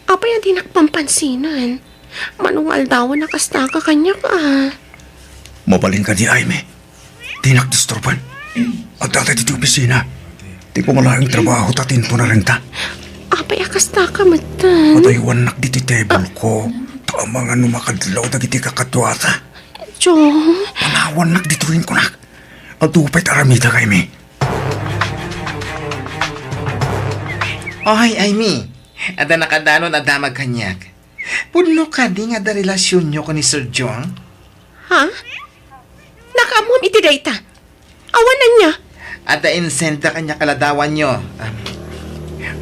apay a dinak pampansinen? Mano nga aldawen a kastaka kaniak a. Mabalin kadi, Amy. Dinak disturban. Adda ta ditoy opisina. Ti pamalaeng trabaho ta tinto narenta. Apay a kastaka metten? Adaywannak ditoy table ko. Ta amangan no makadlaw dagiti kakaduata. Jong. Panawannak ditoyen kunak. Adu pay ti aramidek, Amy. Oy, Amy. Adda nakadanon a damag kaniak. Pudno kadi nga adda relasionyo ken ni Sir Jong? Ha? Nakaammom iti dayta? Awan ania? Adda insend kaniak a ladawanyo. Um,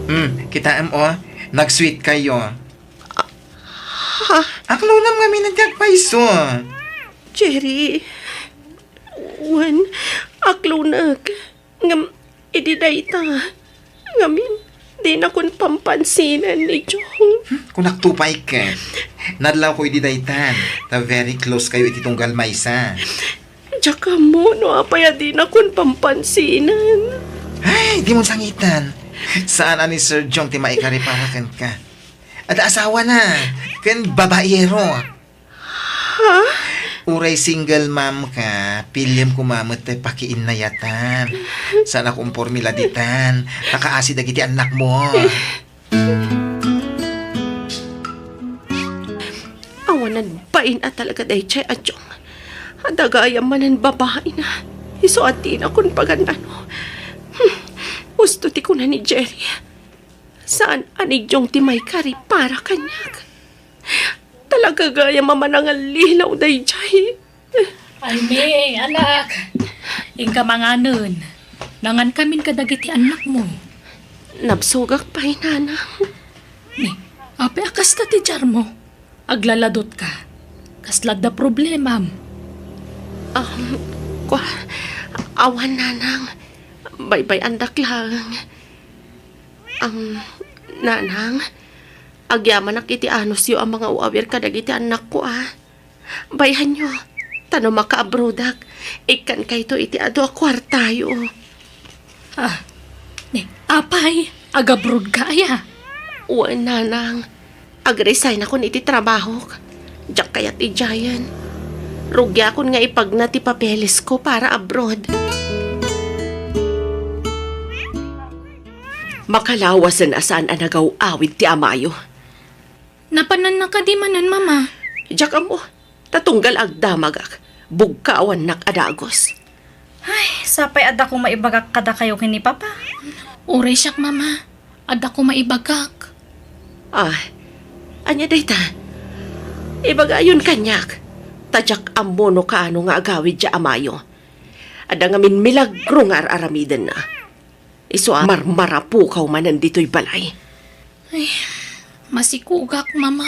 hmm, kitaem, o. Nag-sweet kayo. Ha? Aklonam ngamin ti agpayso. Jerry, wen, aklonek. Ngem, idi dayta, ngamin, dinakon pampansinan ni Jong. Hmm, kunak to pay ket. Nadlawko idi daytan, ta very close kayo iti tunggal maysa. Diak ammo no apay a dinakon pampansinan. Ay, dimon sangitan. Saan a ni Sir Jong ti maikari para kenka. Adda asawana, ken babaero. Ha? Uray single mom ka, piliem koma met ti pakiinnayatan. Saan a kumpormila ditan, nakaasi dagiti annakmo. Awanan bain a talaga daydiay a Jong. Adda gayam manen babaina. Isu a dinakon pagannano. Hmm. Husto ti kuna ni Jerry. Saan a ni Jong ti maikari para kaniak. Talaga gayam a manangallilaw daydiay. Ay, May, anak. Inka manganen. Nangankamin kadagiti annakmo. Nabsogak pay, Nanang. Ni, apay a kasta ti diarmo? Aglaladotka. Kasla adda problemam? Um, kua, awan, Nanang. Baybay-andak laeng. Um, Nanang, agyamanak iti anusyo a mangaw-awir kadagiti annakko, a. Bayhanyo, ta no makaabrodak, ikkankayto iti adu a kuartayo. Ah, ni, apay, agabrodka aya? Wen, Nanang. Agresignakon iti trabahok. Diak kayat idiayen. Rugiakon nga ipagna ti papelesko para abroad. Makalawasen a saan a nagaw-awid ti amayo. Napananna kadi manen, Mama? Diak ammo, ta tunggal agdamagak, bugkawannak a dagus. Ay, sapay adda koma ibagak kadakayo ken ni Papa. Uray siak, Mama. Adda koma ibagak. Ah, ania dayta? Ibagayon kaniak, ta diak ammo no kaano nga agawid ti amayo. Adda ngamin milagro nga ar-aramidenna. Isu a marmarapukaw manen ditoy balay. Ay, masikogak, Mama.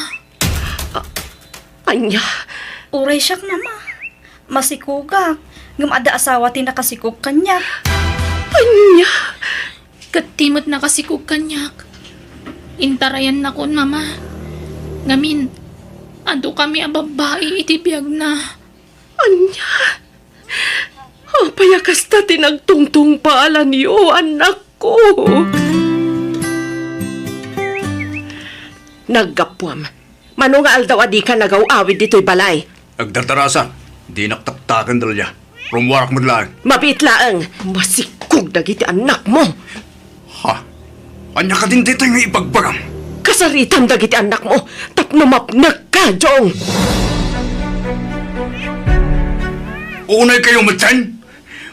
A-, ania? Uray siak, Mama. Masikogak. Ngem adda asawa ti nakasikog kaniak. Ania? Ket ti met nakasikog kaniak. Intarayannakon, Mama. Ngamin, adu kami a babbai iti biagna. Ania? Apay a kasta ti nagtungtungpaalanyo, annakko? Naggapuam. Mano nga aldaw a dika nagaw-awid ditoy balay? Agdardarasan. Dinak taktaken, Delia. Rummuarak met laeng. Mabiit laeng. Masikog dagiti annakmo. Ha? Ania kadin daytoy nga ibagbagam? Kasaritam dagiti annakmo tapno mapnekka, Jong! Unay kayo metten?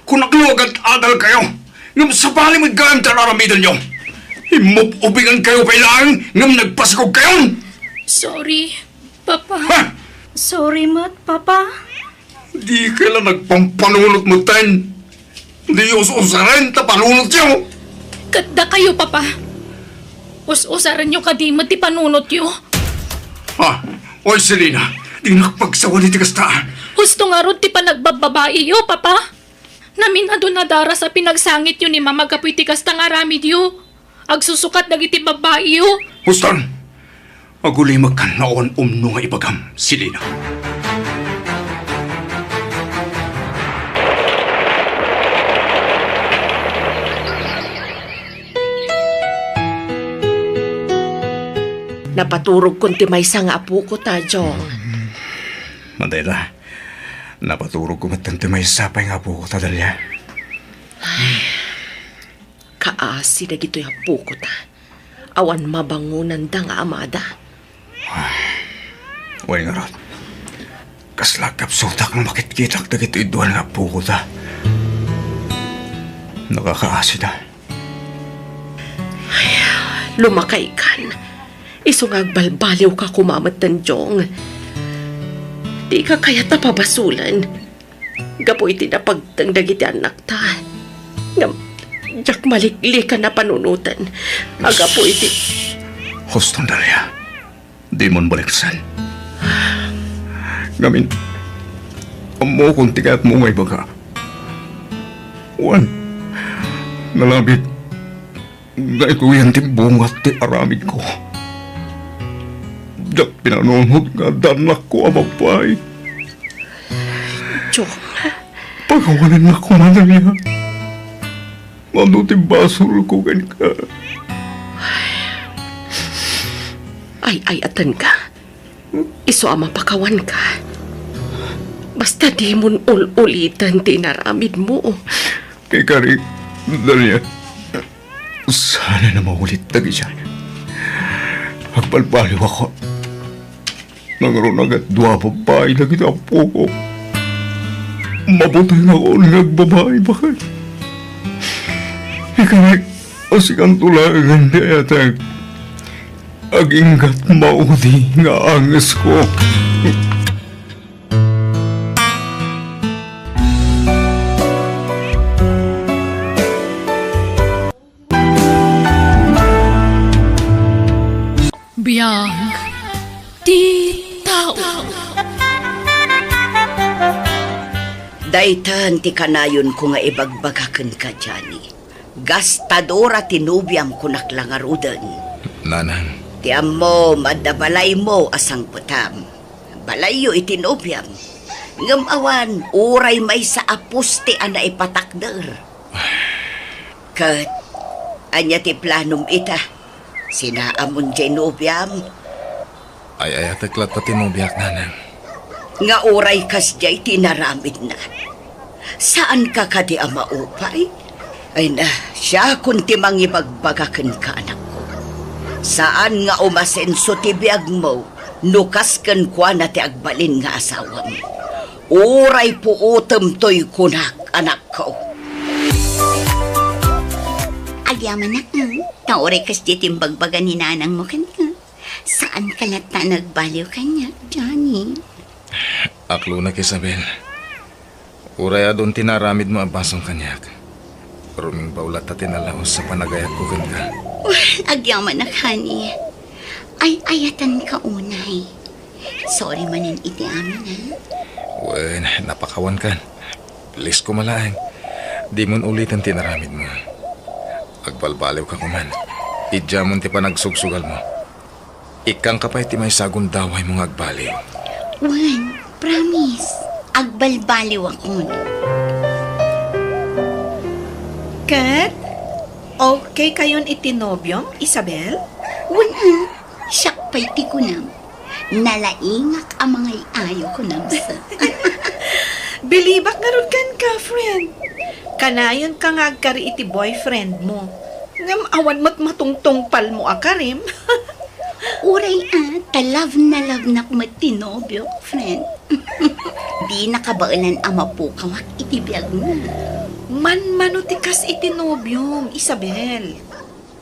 Kunak no agad-adal kayo, ngem sabali met gayam ti ar-aramidenyo. Immub-ubigan kayo pay laeng, ngem nagpasikog kayon! Sorry, Papa. Ha? Sorry met, Papa. Dika la nagpampanunot metten. Di us-usaren ta panunotyo. Ket dakayo, Papa. Us-usarenyo kadi met ti panunotyo. Ah, oy, Selina, dinak pagsawad iti kasta. Husto ngarud ti panagbabbabayo, Papa. Namin adu nadaras a pinagsangityo ni Mama gapu iti kasta nga aramidyo. Agsusukat dagiti babbaio. Huston! Agulimekkan no awan umno nga ibagam, Selina. Napaturogkon ti maysa nga apoko ta, Jong. Madayta, napaturogko met ti maysa pay nga apoko ta, Delia. Kaasi dagitoy apoko ta. Awan mabangonanda nga amada. Wen ngarud, kasla agkapsutak no makitkitak dagitoy dua nga apoko ta. Nakakaasida. Ay, lumakaykan. Isu nga agbalbaliwka koma metten, Jong. Dika kayat a pabasolen. Gapu iti napagteng dagiti annakta. Ngem, diak maliklikan a panunoten. Agapu iti Huston, Delia. Dimon baliksen. Ngamin, ammokon ti kayatmo nga ibaga. Wen, nalabit, daytoyen ti bunga ti aramidko. Diak pinanunot nga adda annakko a babbai. Jong. Pakawanennak koma dayta. Mano ti basolko kenka? Ay-ayatenka. Isu a mapakawanka. Basta dimon ul-uliten ti inaramidmo. Ikari, Dalia, saan a maulit dagiti. Agbalbaliwakon. Nangruna ket dua a babbai dagiti appoko. Mabutengakon nga agbabai baket. Ikari, sikanto laengen ti ayatek. Aginggat maudi nga angesko. Biag ti tao. Daytan ti kanayonko nga ibagbaga kenka, Johnny. Gastadora ti nobiam, kunak la ngaruden. Nanang. Ti ammom, adda balaymo a sangpetam. Balayyo iti nobiam. Ngem awan, uray maysa a poste a naipatakder. Ket ania ti planom ita? Sinaamon diay nobiam? Ay-ayatek latta ti nobiak, Nanang. Nga uray kasdiay ti inaramidna. Saanka kadi a maupay? Ay na, siakon ti mangibagbaga kenka, anakko. Saan nga umasenso ti biagmo no kas kenkuana ti agbalin nga asawam. Uray puotem toy kunak, anakko. Agyamanak, mm. Ta uray kasdiay ti imbagbaga ni nanangmo kenka. Saanka latta a nagbaliw kaniak, Johnny. Aklonak, Isabel. Uray adun ti naaramidmo a basol kaniak, rumingbaw latta ti nalaus a panagayatko kenka. Uy, agyamanak, honey. Ay-ayatenka unay. Sorry manen iti amin, ha? Wen, napakawankan. Please koma laeng. Dimon uliten ti inaramidmo. Agbalbaliwka koman. Idiamon ti panagsugsugalmo. Ikkanka pay ti maysa a gundawaymo nga agbaliw. Wen, promise. Agbalbaliwakon. Ket, okay kayon iti nobiom, Isabel? Wen, ah. Siak pay ti kunam. Nalaingak a mangay-ayo kunam sa. Bilibak ngarud kenka, friend. Kanayonka nga agkari iti boyfriendmo. Ngem awan met matungtungpalmo a karim. Uray a, ta love na love nak met ti nobiok, friend. Dina kabaelan a mapukawak iti biagna. Manmano ti kas iti nobiom, Isabel.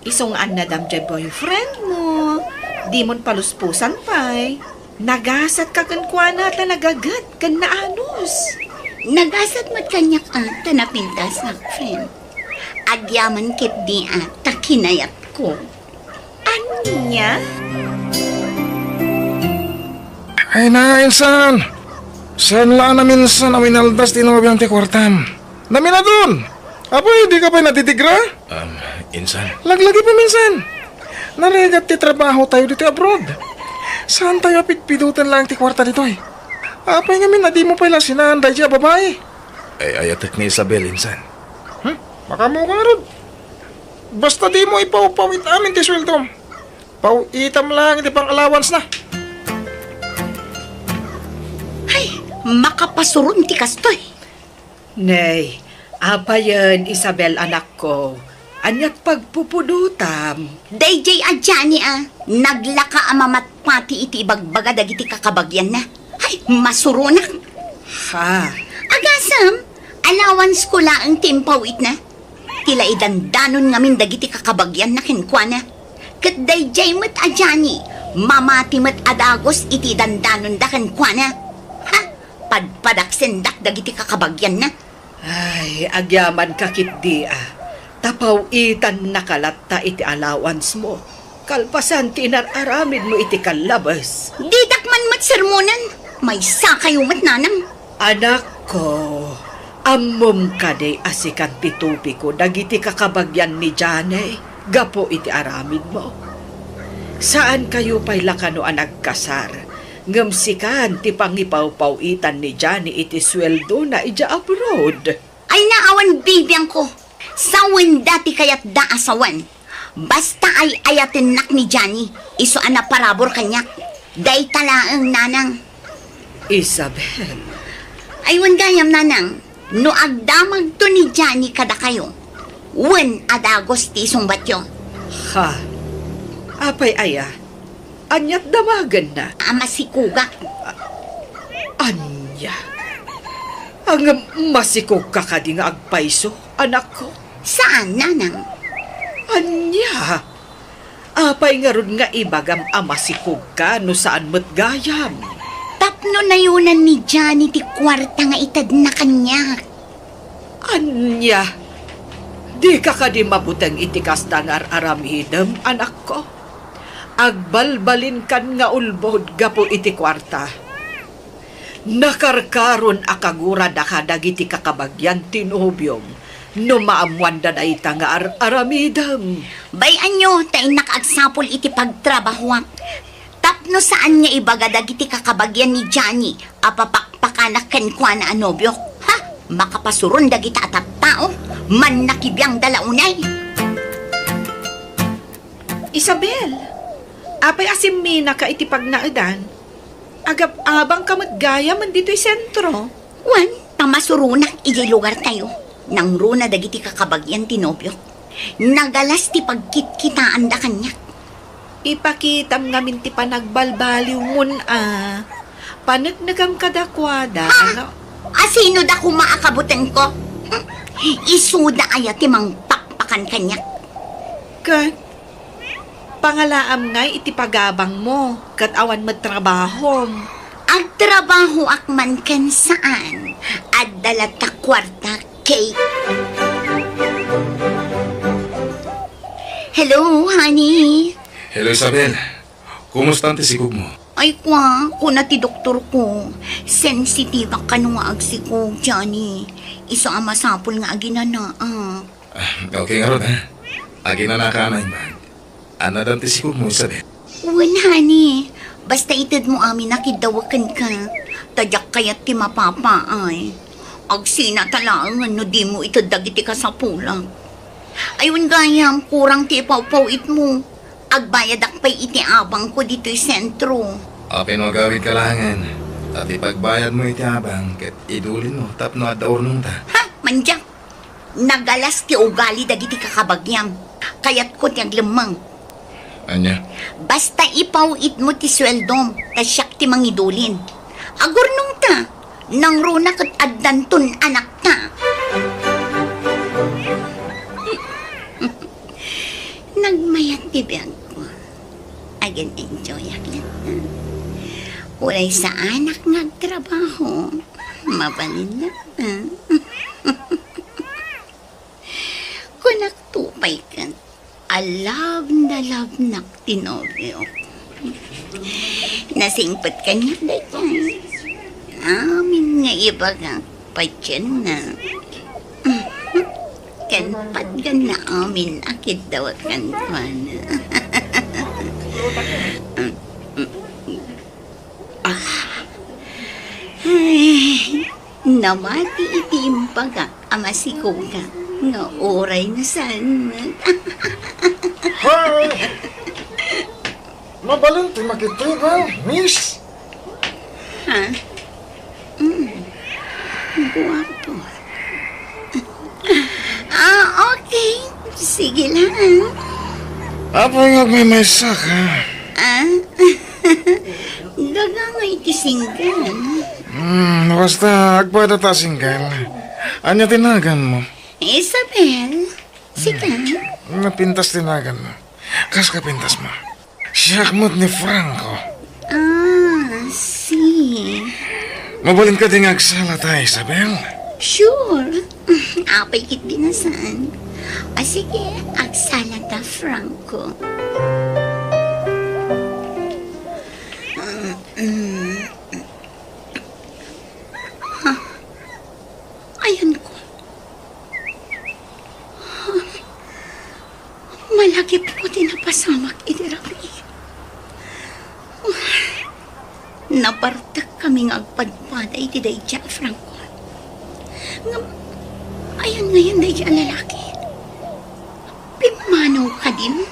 Isu nga annadam diay boyfriendmo, dimon paluspusan pay. Nagasatka kenkuana ta nagaget ken naanus. Nagasat met kaniak a ta napintasak, friend. Agyaman ketdi a ta kinayatko. Ania? Ay na, insan! Saan la a naminsan a winaldas ti nobiam ti kuartam? Naminadun! Apay, dika pay nadidikra? Um, insan. Laglagi pay, insan. Narigat ti trabaho tayo ditoy abroad. Saan tayo a pidpidoten laeng ti kuarta ditoy? Apay ngamin a dimo pay la sinaan daydiay a babai? Ay-ayatek ni Isabel, insan. Hmm? Makaammoka ngarud. Basta dimo ipawpawit amin ti sueldom. Paw-itam laeng ti pang-allowance na. Ay, makapasuron ti kastoy. Nay, apayen, Isabel, anakko, aniat pagpupudotam? Daydiay a Johnny a, naglaka a mamatpati iti ibagbaga dagiti kakabagianna. Ay, masuronak. Ha? Agasem, allowance ko laeng ti impaw-itna. Ti la idandanon ngamin dagiti kakabagianna kenkuana. Ket daydiay met a Johnny, mamati met a dagus iti idandanonda kenkuana. Ha? Padpadaksendak dagiti kakabagianna. Ay, agyamanka ketdi a, ta paw-itannaka latta iti allowance mo, kalpasan ti inar-aramidmo iti kallabes. Didak man met sermonen. Maysakayo met, nanang. Anakko, ammom kadi a sikan ti tupiko dagiti kakabagyan ni Johnny gapu iti aramidmo? Saankayo pay la kano a nagkasar, ngem sikan ti pangipawpaw-itan ni Johnny iti sueldona idiay abroad. Ay na, awan bibiangko. Sawenda ti kayatda a sawen. Basta ay-ayatennak ni Johnny, isu a naparabur kaniak. Dayta laeng, nanang. Isabel. Ay, wen gayam, nanang. No agdamagto ni Johnny kadakayo, wen a dagus ti isungbatyo. Ha? Apay aya? Ania't damagenna? A masikogak. Ania? Ngem masikogka kadi nga agpayso, anakko? Saan, nanang. Ania? Apay ngarud nga ibagam a masikogka no saan met gayam? Tapno nayonan ni Johnny ti kuarta nga itedna kaniak. Ania? Dika kadi mabuteng iti kasta nga ar-aramidem, anakko? Agbalbalinkan nga ulbod gapu iti kuarta. Nakarkaron a kaguradaka dagiti kakabagyan ti nobiom no maammoanda dayta nga ar-aramidem. Bay-anyo ta innak agsapul iti pagtrabahoak. Tapno saan nga ibaga dagiti kakabagyan ni Johnny a papakpakanak kenkuana a nobiok. Ha? Makapasuron dagita a tattao. Mannakibiangda la unay. Isabel, apay a simminaka iti pagnaedan? Agab-abangka met gayam ditoy sentro. Wen, pamasuronak idiay lugartayo. Nangruna dagiti kakabagyan ti nobiok. Nagalas ti pagkitkitaanda kaniak. Ipakitam ngamin ti panagbalbaliwmon a. Paneknekam kadakuada. Ha? Asino da koma a kabutengko? Isuda aya ti mangpakpakan kaniak? Ket pangalaam ngay iti pagabangmo ket awan met trabahom. Agtrabahoak man ken saan, adda latta kuarta, Kate. Hello, honey. Hello, Isabel. Kumusta ti sikogmo? Ay, kua, kuna ti doktorko, sensitibak kano nga agsikog, Johnny. Isu a masapul nga aginanaak. Ah, okay ngarud, ha? Aginanaka a naimbag. Anadan ti sikogmo, Isabel? Wen, honey. Basta itedmo amin a kiddawek kenka. Ta diak kayat ti mapapaay. Agsinata laengen no dimo ited dagiti kasapulak. Ay, wen gayam, kurang ti ipawpaw-itmo. Agbayadak pay iti abangko ditoy sentro. Apay no agawidka laengen, ta ti pagbayadmo iti abang ket idulinmo tapno adda urnongta. Ha? Mandiak! Nagalas ti ugali dagiti kakabagiam. Kayatko ti aglemmeng. Ania? Basta ipaw-itmo ti sueldom, ta siak ti mangidulin. Agurnongta, nangruna ket addanton anakta. Nagmayat ti biagko. Agin-enjoyak latta. Uray saanak nga agtrabaho, mabalin latta. Kunak to pay ket, a love na love nak ti nobiok. Nasingpet kaniak daytoy. Amin nga ibagak, patienna. Ken patgan na amin a kiddawek kenkuana. Ah, ay, namati iti imbagak a masikogak nga uray no saan met. Hi! Mabalin ti makitibang, miss? Ha? Mm. Guapo. Ah, okay. Sige lang. Apay nga agmaymaysak, ha? Ah? Daga nga iti single. Hmm, basta agpada ta single. Ania ti naganmo? Isabel. Sika? Hmm. Napintas ti naganmo. Kas kapintasmo? Siak met ni Franco. Ah, si. Mabalin kadi nga agsalata, Isabel? Sure. Apay ket di nasaan. Ah, sige, agsalata, Franco. Ah, mm. Agipko ti napasamak iti rabii. Nabartekkami nga agpadpada iti daydiay a Franco. Ngem, ayan ngayen daydiay a lalaki? Pimmanaw kadim?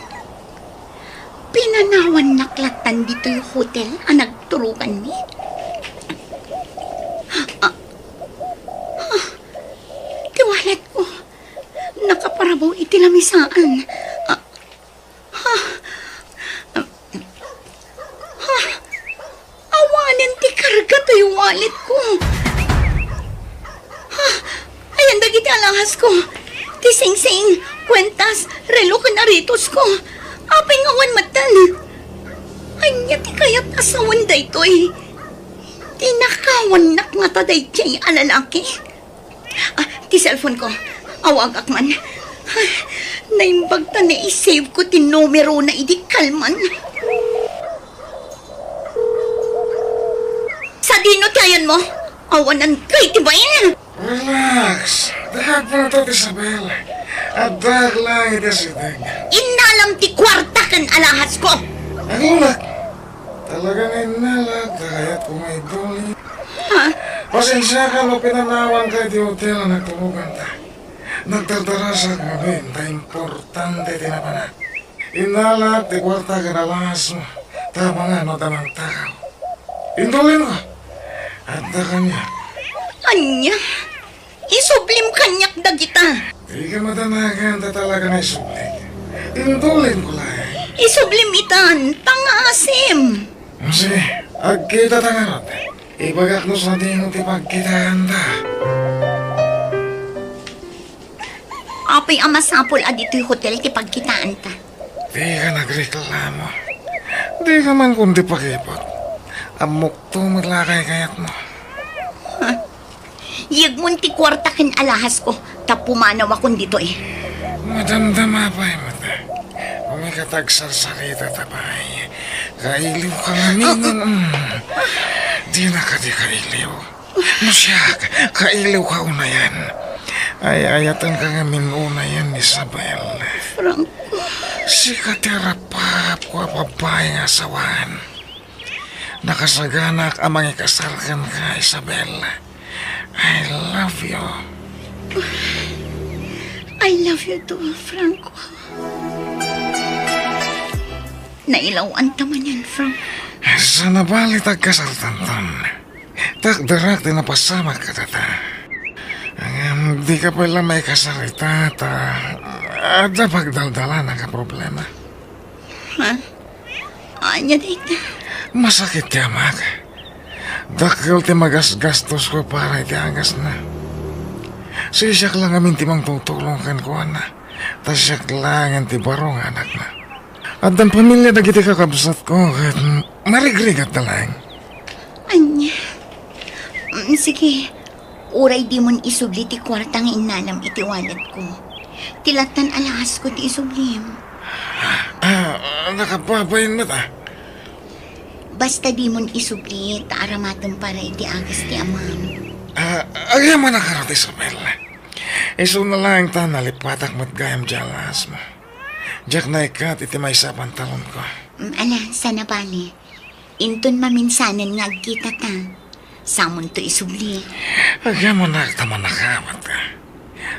Pinanawannak lattan ditoy hotel a nagturoganmi. Ah, ah, ti walletko. Nakaparabaw iti lamisaan. Ah, ah, ah, awanen ti karga toy walletko. Ah, ayan dagiti alahas ko. Ti singsing, kwentas, relo ken aretosko. Apay nga awan metten? Ania ti kayat a sawen daytoy? Tinakawannak ngata daydiay a lalaki? Ah, ti cellphone ko. Awagak man. Ah, naimbag ta nai-save ko ti numerona idi kalman. Sadino ti ayanmo? Awanan kay ti bain? Relax. Dahagmo to, Isabel. Addaak laeng iti asideg. Innalam ti kuarta ken alahasko. Agulak. Talaga nga innalak, ta kayatko nga idoli. Ha? Pasensiaka no pinanawanka iti hotel a nagturoganta. Nagdardarasak ngamin ta importante ti napanak. Innalak ti kuarta ken alahasmo, ta amangan no adda mangtakaw. Indolinko. Adda kaniak. Ania? Isublim kaniak dagita. Dika madanagan ta talaga nga isublik. Indolinko laeng. Isublim itan, pangasim. Sige, agkitata ngarud. Ibagak no sadino ti pagkitaanta. Apay a masapul a ditoy hotel ti pagkitaanta? Dika nagreklamo. Dika man kundi pakipot. Ammokto met la kaykayatmo. Yegmon ti kuarta ken alahasko, ta pumanawakon ditoy. Madamdama pay met. Umikata agsarsarita ta pay. Kailiwka ngamin. Mm. Dina kadi kailiw. No siak, kailiwka unayen. Ay-ayatenka ngamin unayen, Isabel. Franco. Sika ti arapapko a babai nga asawan. Nakasaganak a mangikasar kenka, Isabel. I love you. I love you too, Franco. Nailaw-anta manen, Franco. Saan a bali ti agkasartanton? Takderak ti napasamak kadata. Ngem dika pay la maikasar ita, ta adda pagdaldalanak a problema. Ha? Ania dayta? Masakit ti amak. Dakkel ti magasgastosko para iti agasna. Siak la ngamin ti mangtutulong kenkuana. Ta siak laengen ti baro nga anakna. Addan pamilia dagiti kakabsatko ket marigrigatta laeng. Ania? Mm, sige. Uray dimon isubli ti kuarta nga innalam iti walletko. Ti lattan alahasko ti isublim. Ah, nakababain met, ah. Basta dimon isubli, ta aramatem para iti agas ti amam. Ah, agyamanak ngarud, Isabel. Isuna laeng ta nalipatak met gayam diay alahasmo. Diak naikkat iti maysa a pantalonko. Mm, ala, saan a bali. Inton maminsanen nga agkitata, samonto isubli. Agyamanak ta manakawatka.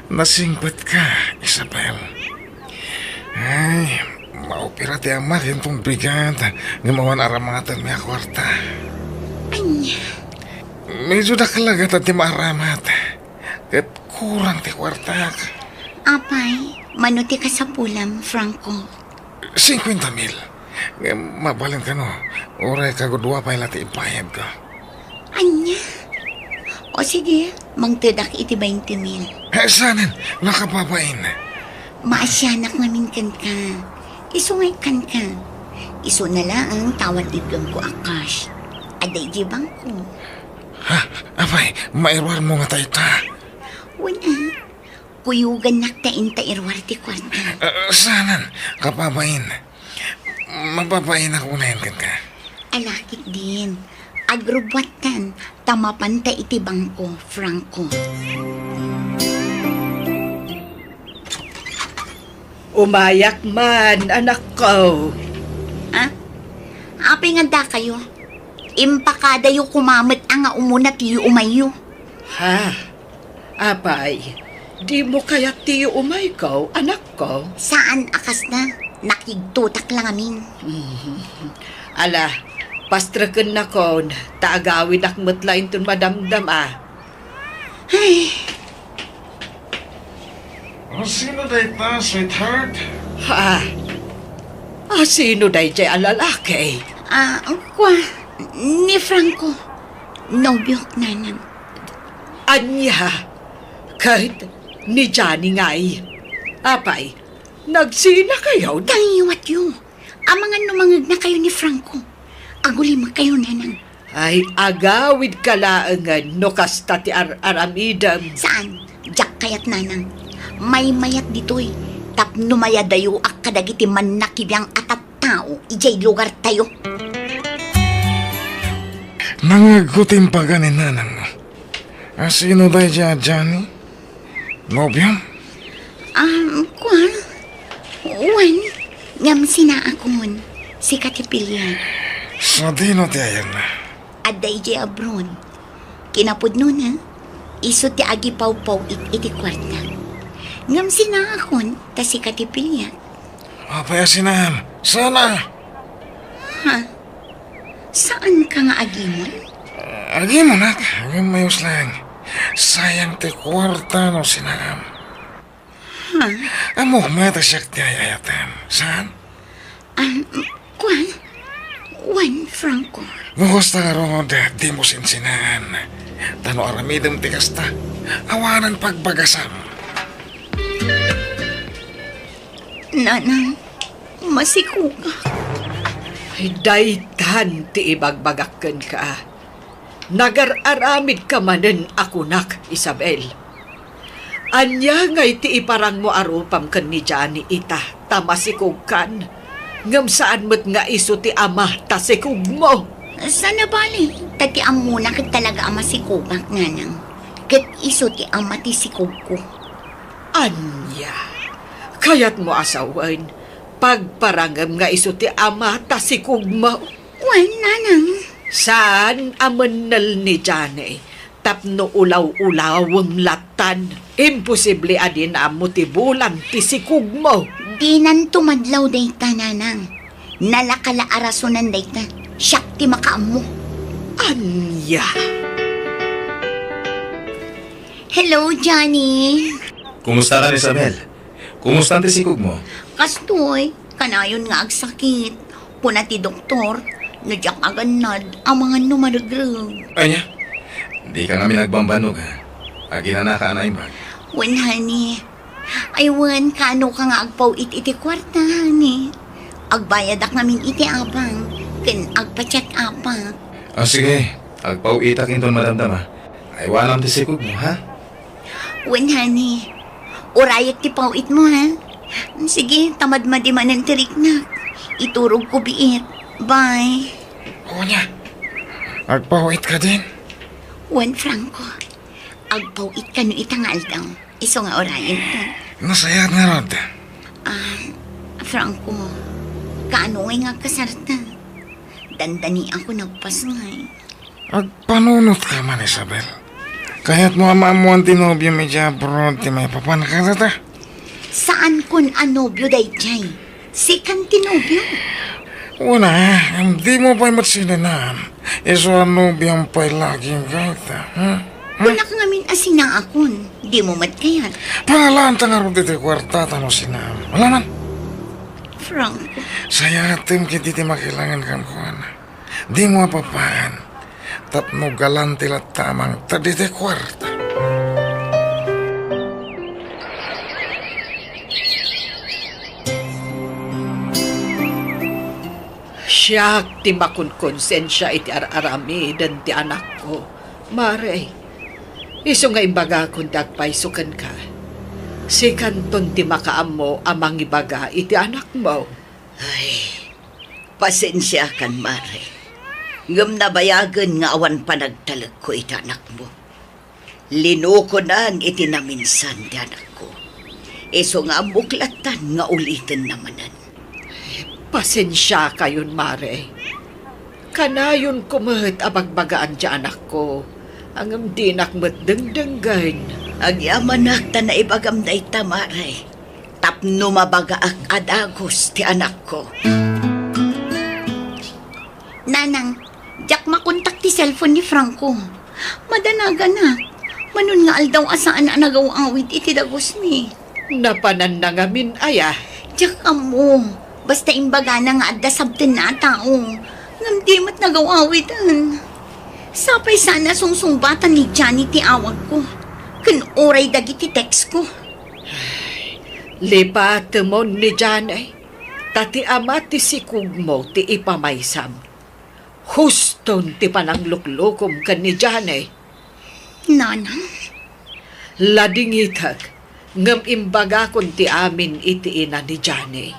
Nasingpetka, Isabel. Ay, maopera ti amak inton bigat, ngem awan aramatenmi a kuarta. Ania? Medyo dakkel a gatad ti maaramat. Ket kurang ti kuartak. Apay, mano ti kasapulam, Franco? Singkuenta mil. Ngem mabalin kano, uray kagudua pay la ti ibayadko. Ania? O sige, mangtedak iti bainte mil. Eh, saanen, nakababain. Maasianak ngamin kenka. Isu nga ikkanka. Isuna laeng ta awan ibbengko a cash. Adda idiay bangko. Ha? Apay, mairuarmo ngata ita? Wen, ah. Kuyogannak ta inta iruar ti kuarta. Ah, saanen, kababain. Mababainak unayen kenka. Ala ketdin. Agrubbuattan ta mapanta iti bangko, Franco. Umayak man, anakko. Ah? Apay nga dakayo? Impakadayo koma met a nga umuna ti umayyo. Ha? Apay, dimo kayat ti umayko, anakko? Saan a kasta. Nakigtotak la ngamin. Mhm. Ala, pastrekennakon, ta agawidak met la inton madamdama. Ay. O, sino dayta, sweetheart? Ha? A, sino daydiay a lalaki? Ah, kua, ni Franco. Nobiok, nanang. Ania? Ket ni Johnny ngay? Apay, nagsinakayo? Tangiwatyo. Amangan no mangegnakayo ni Franco. Agulimekkayo, nanang. Ay, agawidka laengen no kasta ti ar-aramidem. Saan? Diak kayat, nanang. Maymayat ditoy. Tapno mayadayoak kadagiti mannakibiang a tattao idiay lugartayo. Nangngegko ti impaga ni nanangmo. A, sino daydiay a Johnny? Nobiom? Um, kua? Wen, ngem sinaakon, sika ti piliak. Sadino ti ayanna? Adda idiay abroad. Kinapudnona, isu ti agipawpaw-it iti kuarta. Ngem sinaakon, ta sika ti piliak. Apay a sinaam? Sana! Ha? Saanka nga agimon? Agimonak, ngem mayus laeng. Sayang ti kuarta no sinaam. Ha? Ammok met a siak ti ay-ayatem. Saan? Um, kuan? Wen, Franco. No kasta ngarud, dimo sinsinaan. Ta no aramidem ti kasta, awanen pagbagasam. Nanang, masikogak. Ay, daytan ti ibagbagak kenka. Nagar-aramidka manen a kunak, Isabel. Ania ngay ti iparangmo a rupam ken ni Johnny ita, ta masikogkan? Ngem saan met nga isu ti ama ta sikogmo. Saan a bale, ta ti ammona ket talaga a masikogak, nanang. Ket isu ti ama ti sikogko. Ania? Kayatmo a sawen, pagparangem nga isu ti ama ta sikogmo? Wen, nanang. Saan a mennel ni Johnny tapno ulaw-ulawem lattan? Imposible a dina ammo ti bulan ti sikogmo. Dinanto madlaw dayta, nanang. Nalaka la a rasonan dayta. Siak ti makaammo. Ania? Hello, Johnny. Kumusta ka, Isabel? Kumusta ti sikogmo? Kastoy, kanayon nga agsakit. Kuna ti doktor, no diak agannad, amangan no maregreg. Ania? Dika ngamin agbambannog, ha? Aginanaka a naimbag. Wen, honey. Ay, wen, kaanoka nga agpaw-it iti kuarta, honey? Agbayadak ngamin iti abang, ken agpa-check-upak. Ah, sige. Agpaw-itak inton madamdama. Aywanam ti sikogmo, ha? Wen, honey. Urayek ti paw-itmo, ha? Sige, ta madmadi manen ti riknak. Iturogko biit. Bye. Ania? Agpaw-it kadin? Wen, Franco. Agpaw-it kano ita nga aldaw. Isu nga urayenta. Nasayaat ngarud. Ah, Franco, kaano ngay nga agkasarta? Dandaniakon agpasngay. Agpanunotka man, Isabel. Kayatmo a maammoan ti nobiom idiay abroad ti maipapan kadata? Saankon a nobio daydiay. Sikan ti nobio. Una, dimo pay met sinanan. Isu a nobiom pay lagim dayta, hmm? Hmm? Kunak ngamin a sinaakon. Dimo met kayat. Pangalaanta ngarud iti kuarta ta no sinaam. Alaman? Franco. Sayaatem ketdi ti makilangen kenkuana. Dimo a papaen, tapno galante latta a mangted iti kuarta. Siak ti makonkonsensia iti ar-aramiden ti anakko, Mare. Isu nga imbagakon ti agpayso kenka. Sikanton ti makaammo a mangibaga iti anakmo. Ay, pasensiakan, Mare. Ngem nabayagen nga awan panagtalekko iti anakmo. Linukonan iti naminsan ti anakko. Isu nga ammok lattan nga ulitenna manen. Pasensiakayon, Mare. Kanayonko met a bagbagaan ti anakko, ngem dinak met dengdenggen. Agyamanak ta naibagam dayta, Mare, tapno mabagaak a dagus ti anakko. Nanang, diak makontak ti cellphone ni Franco. Madanaganak. Manon nga aldaw a saan a nagaw-awid iti dagusmi. Napananna ngamin aya? Diak ammo. Basta imbagana nga adda sabtenna a tao. Ngem di met nagaw-awiden. Sapay saan a sungsungbatan ni Johnny ti awagko ken uray dagiti textko. Lipatemon ni Johnny, ta ti ama ti sikugmo ti ipamaysam. Huston ti panangluklukom ken ni Johnny. Nanang? Ladingitek, ngem imbagakon ti amin iti ina ni Johnny.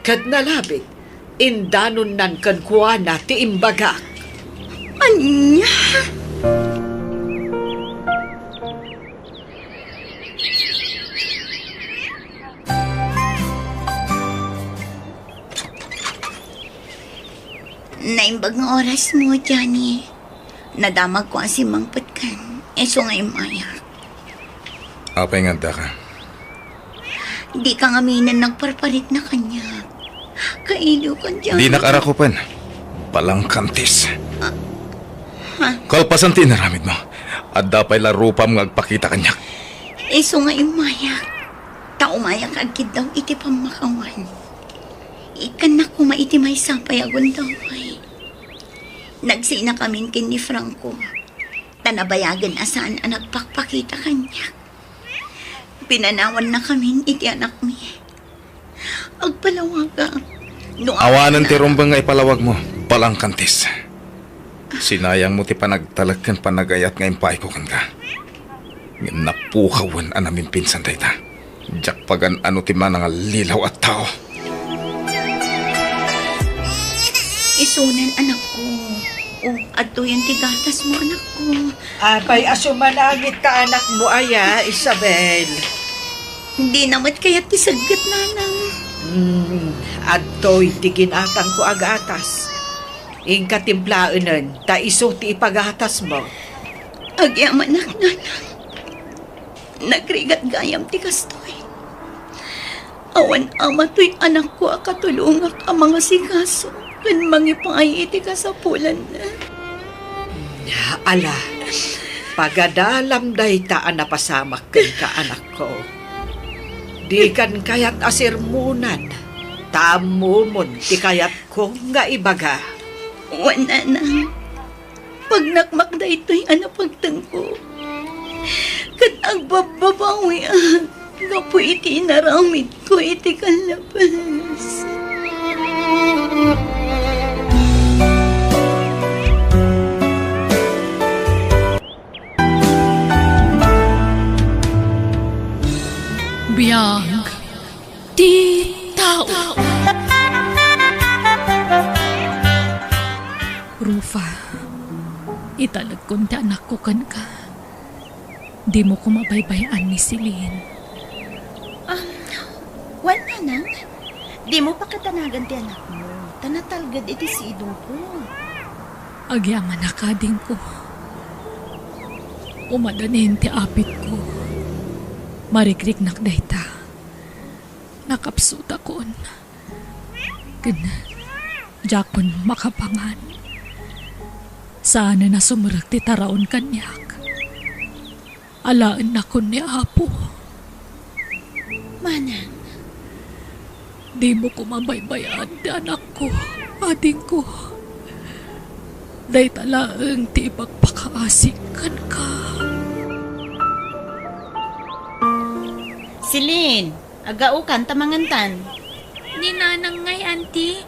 Ket nalabit, indanonnan kenkuana ti imbagak. Ania? Naimbag nga orasmo, Johnny. Nadamagko a simmangpetkan, isu nga immayak. Apay nga addaka? Dika ngamin nagparparikna kaniak. Kailiwkan, Johnny. Dinak arakupen. Balangkantis. Ah, ha? Kalpasan ti inaramidmo, adda pay la rupam nga agpakita kaniak. Isu nga immayak. Ta umayak nga agkiddaw iti pammakawan. Ikkannak koma iti maysa pay a gundaway. Nagsinakamin ken ni Franco, ta nabayagen a saan a nagpakpakita kaniak. Pinanawannakamin iti anakmi. Agpalawagak. No awanen ti rumbeng nga ipalawagmo, balangkantis. Sinayangmo ti panagtalek ken panagayat nga impaayko kenka. Ngem napukawen a namimpinsan dayta. Diak pagan-ano ti manangallilaw a tao. Isunan, anakko. O, adtoyen ti gatasmo, anakko. Apay a sumanangit ka, anakmo aya, Isabel? Dina met kayat ti segget, nanang. Hmm, adtoy ti ginatangko a gatas. Inka timplaenen, ta isu ti ipagatasmo. Agyamanak, nanang. Nagrigat gayam ti kastoy. Awan ama toy anakko a katulongak a mangasikaso ken mangipaay iti kasapulanna. Ala, pagadalam dayta a napasamak kenka, anakko. Dikan kayat a sermonan, ta ammomon ti kayatko nga ibaga. Wen, nanang. Pagnakmak daytoy a napagtengko, ket agbabbabawiak gapu iti inaramidko iti kallabes. Biag ti tao. Rufa, italekon ti anakko kenka. Dimo koma baybay-an ni Celine. Um, wen, nanang, dimo pakatanagan ti anakmo, ta natalged iti sidongko. Agyamanak, adingko. Umadanin ti apitko. Marikriknak dayta. Nakapsutakon. Ken diakon makapangan. Saanen a sumrek ti taraon kaniak. Alaennakon ni Apo. Manang. Dimo koma baybay-an ti anakko, adingko. Dayta laeng ti ipakpakaasik kenka. Celine, agaokan ta mangantan. Ni nanang ngay, anti.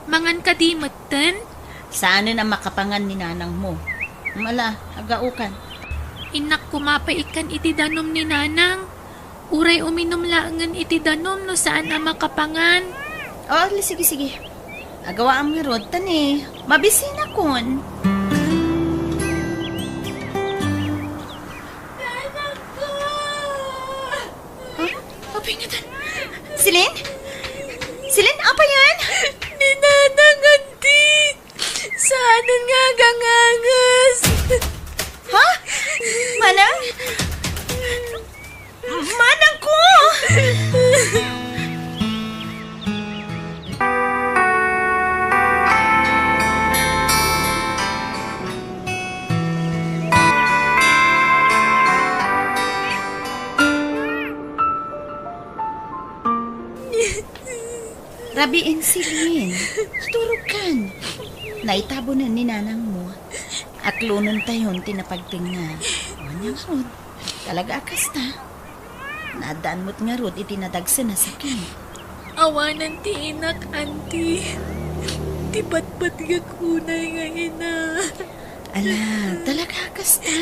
Mangan kadi metten? Saanen a makapangan ni nanangmo. Mala, agaokan. Innak koma pay ikkan iti danum ni nanang. Uray uminum laengen iti danum no saan a makapangan. O, sige, sige. Agawaam ngarud, ta ni, mabisinakon. Nanangko! Ha? Celine? Celine, apay yan? Ni Nanang, Auntie! Saanen nga aganganges. Ha? Manang? Manang ko! Rabiin, Celine. Turogkan. Naitabonen ni nanangmo. Aklonentayon ti napagtengnga. Ania ngarud? Talaga a kasta? Naaddaan met ngarud iti nadagsen a sakit. Awanen ti inak, Auntie. Ti patpatgek unay nga ina. Ala, talaga a kasta?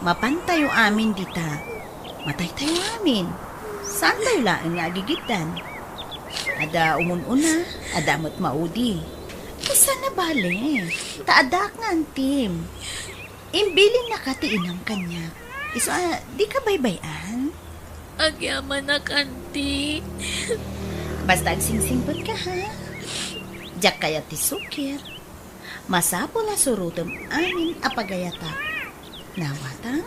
Mapantayo amin dita. Mataytayo amin. Saantayo laeng nga agigiddan. Adda umun-una, adda met maudi. Kasano bale? Ta addaak nga antim. Imbilinnaka ti inam kaniak. Isu a, dika baybay-an? Agyamanak, Auntie. Basta agsingsingpetka, ha? Diak kayat ti sukir. Masapul a surotem amin a pagayatak. Nawata?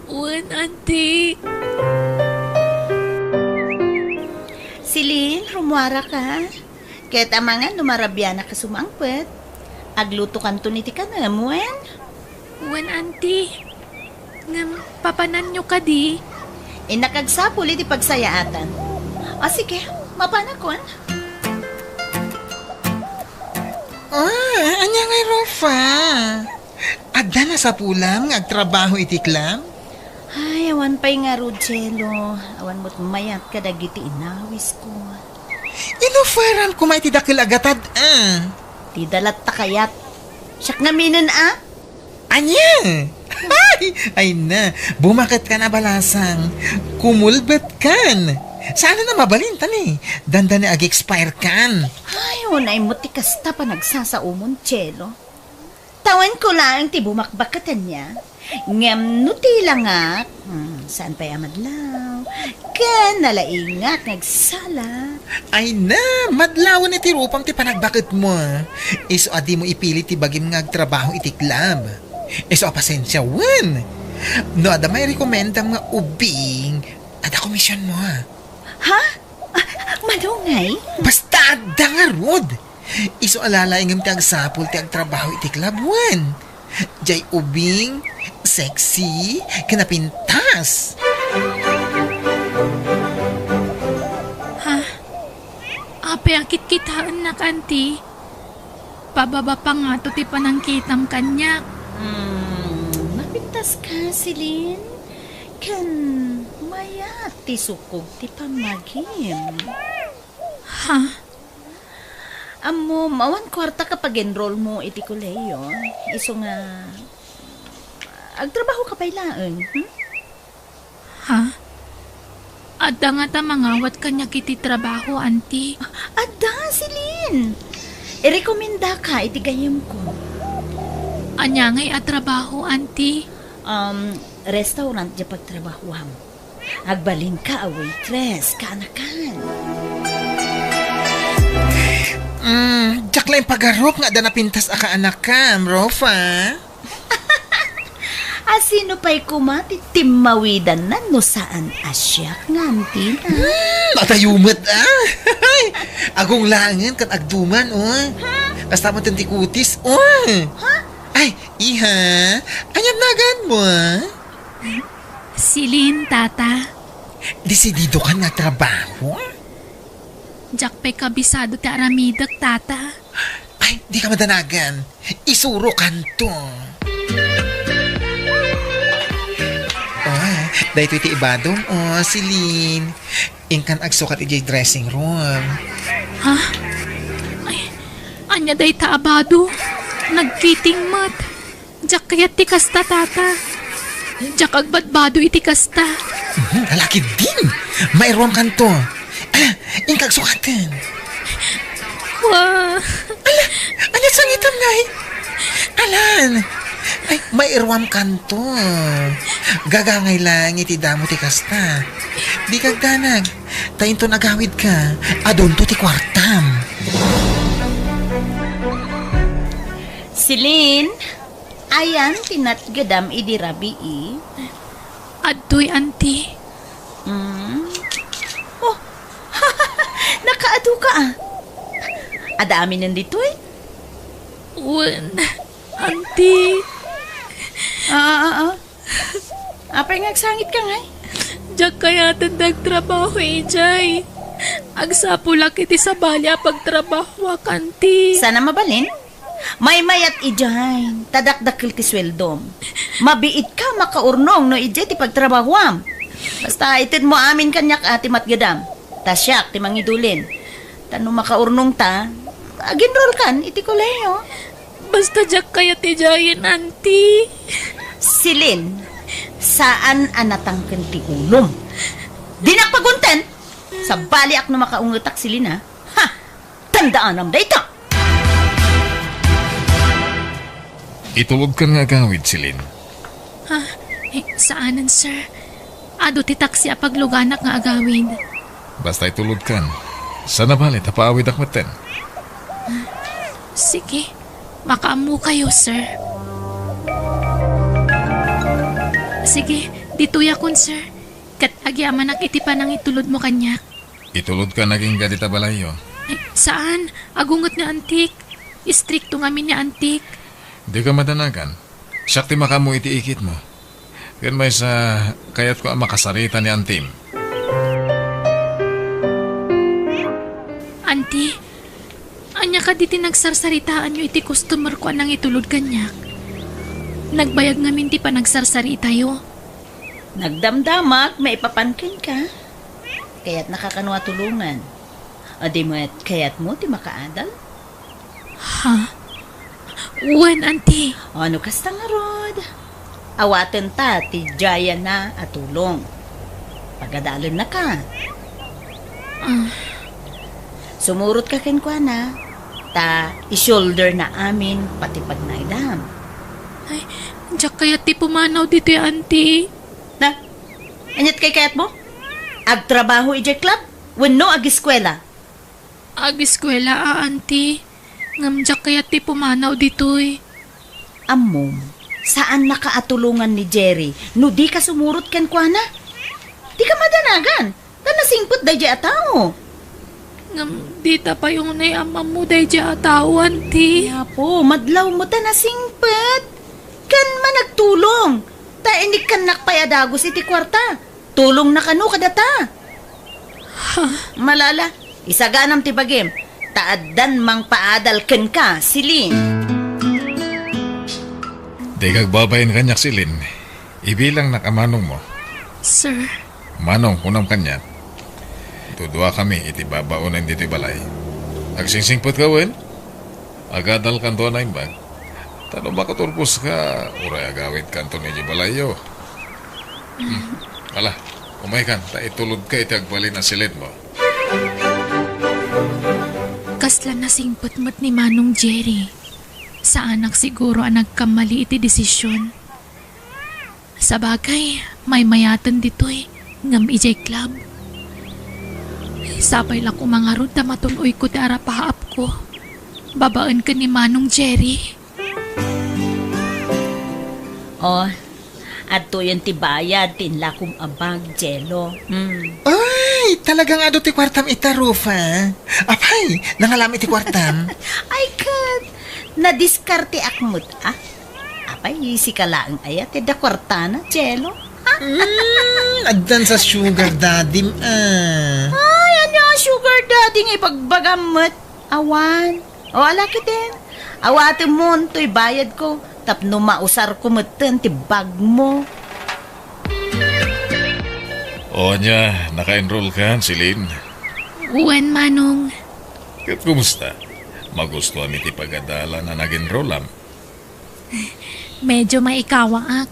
Wen, Auntie. Celine, rummuaraka. Ket amangan no marabianak a sumangpet, aglutokanton iti kanem, wen? Wen, Auntie. Ngem, papananyo kadi? Innak agsapul iti pagsayaatan. O, sige, mapanakon. Ah, ania ngay, Rofa? Adda nasapulam nga agtrabaho iti club? Ay, awan pay ngarud, Chelo. Awan met mayat kadagiti inawisko. Inuferan koma iti dakel a gatad, a. Ti dalat ta kayat. Siak ngaminen, a? Ania? Ay, ay na, bumaketkan a balasang. Kumulbetkan. Saan na mabalin, tani? Dandani ag-expire kan. Ay, unay mo ti kasta panagsasaomon, Chelo. Tawenko laeng ti bumakbaketen niya. Ngem no tilangak, hmm, saan pay a madlaw? Ken nalaingak nga agsala. Ay na, madlawen iti rupam ti panagbaketmo. Isu a dimo ipili ti bagim nga agtrabaho iti club. Isu a pasensia, wen. No adda mairekomendam nga ubing, adda komisionmo. Ha? Ah, mano ngay? Basta adda ngarud. Isu a lalaingem ti agsapul ti agtrabaho iti club, wen. Jay ubing, sexy, ken napintas. Ha? Apay a kitkitaennak, Auntie? Pababa pa ngato ti panangkitam kaniak. Hmm, napintas ka, Celine? Ken mayat ti sukog ti pammagim. Ha? Ammom, awan kuarta ka pag-enroll mo iti kolehiyo. Isu nga, agtrabaho ka pay laeng, hmm? Ha? Adda ngata mangawat kaniak iti trabaho, Auntie? Adda, Celine! Irekomendaka iti gayyemko. Ania ngay a trabaho, Auntie? Um, restaurant diay pagtrabahoam. Agbalinka a waitress, kaanakan. Mm, diak laeng pagarup nga adda napintas a kaanakam, Rofa. A sino pay koma ti timmawidanna no saan a siak nga antina? Hmm, atayo met, a. Agunglangen ken agduman, o. Kasta met ti kutis, o. Ha? Ay, iha, ania naganmo, a? Celine, Tata. Desididokan nga trabaho? Diak pay kabisado ti aramidek, Tata. Ay, dika madanagan. Isurokanto. O, daytoy ti ibadom, o, Celine. Inkan agsukat idiay dressing room. Ha? Ay, ania dayta a bado? Nagkiting met. Diak kayat ti kasta, Tata. Diak agbadbado iti kasta. Mhm, lalaki din. Mairuamkanto. Ala, inka agsukaten. Wa. Ala, ania sangitam ngay? Alan, Ay, mairuamkanto. Gagangay lang iti damo ti kasta. Dika agdanag. Ta inton agawidka, adunto ti kuartam. Celine, ayan ti natgedam idi rabii? Adtoy, Auntie. Mm. Oh, nakaadu ka, ah. Adda aminen ditoy? Wen, Auntie. Ah, ah, ah, ah. Apay nga agsangit ka ngay? Diak kayaten ti agtrabaho idiay. Agsapulak iti sabali a pagtrabahoak, Auntie. Sana mabalin? Maymayat idiay, ta dakdakkel ti sueldom. Mabiitka makaurnong no idiay ti pagtrabahoam. Basta itedmo amin kaniak a ti matgedam. Ta siak ti mangidulin. Ta no makaurnongta, aginrolkan iti kolehiyo. Basta diak kayat idiayen, Auntie. Celine, saan a natangken ti ulom. Dinak pagunten! Sabaliak no makaungetak, Celine, ha? Ha! Tandaanam dayta! Itulodkan nga agawid, Celine. Ah, eh, saanen, sir. Adu ti taksi a pagluganak nga agawid. Basta itulodkan. Sana bale, ta paawidak metten. Sige. Makaammokayo, sir. Sige, ditoyakon, sir. Ket agyamanak iti panangitulodmo kaniak. Itulodkan agingga dita balayyo. Ay, saan? Agunget ni Antik. Istrikto ngamin ni Antik. Dika madanagan. Siak ti makaammo iti ikitmo. Ken maysa, kayatko a makasarita ni Antim. Anti, ania kadi ti nagsarsaritaanyo iti customerko a nangitulod kaniak? Nagbayag ngamin ti panagsarsaritayo. Nagdamdamak maipapan kenka. Kayatnaka kano a tulongan. Adi met kayatmo ti makaadal? Ha? Wen, Anti. O, no kasta ngarud, awatenta ti diayna a tulong. Pagadalennaka. Ah. Sumurotka kenkuana, ta i-shoulder na amin pati pagnaedam. Ay, diak kayat ti pumanaw ditoy, Anti. Na, aniat kayatmo? Agtrabaho idiay club? Wenno agiskuela? Agiskuela a, Anti. Ngem diak kayat ti pumanaw ditoy. Ammom, saannaka a tulongan ni Jerry no dika sumurot kenkuana. Dika madanagan, ta nasingpet daydiay a tao. Ngem dita pay unay a maammo daydiay a tao, Anti. Apo, madlawmo ta nasingpet. Ken managtulong, ta inikkannak pay a dagus iti kuarta. Tulongna kano kadata. Ha? Malala, isaganam ti bagim, ta addan mangpaadal kenka, Celine. Dika agbabain kaniak, Celine. Ibilangnak a manongmo. Sir. Manong, kunam kaniak. Duduakami iti babaonen ditoy balay. Agsingsingpetka wen? Agadalkanto a naimbag. Ta no makaturposka, uray agawidkanton idiay balayyo. Hmm. Ala, umaykan, ta itulodka iti agbalin a silitmo. Kasla nasingpet met ni Manong Jerry. Saanak siguro a nagkammali iti desisyon. Sabagay, maymayaten ditoy, ngem idiay club. Sapay la koma ngarud ta matun-oyko ti arapaapko babaen ken ni Manong Jerry. Oh, adtoyen ti bayad ti inlakom a bag, Jello. Hmm. Ay, talagang adu ti kuartam ita, Rufa. Apay, nangalam iti kuartam? Ay, ket, nadiskarteak met, ah. Apay, sika laeng aya ti adda kuartana, Jello? Ha? Mm, addan sa sugar daddy, ah. Ay, ania a sugar daddy nga ibagbagam met? Awan. O, ala ketdin. Awatemon toy bayadko tapno mausarko metten ti bagmo. O, ania, naka-enroll kan, Celine? Wen, Manong. Ket kumusta? Magustuam iti pagadalan a nag-enrollam? Medyo maikawaak.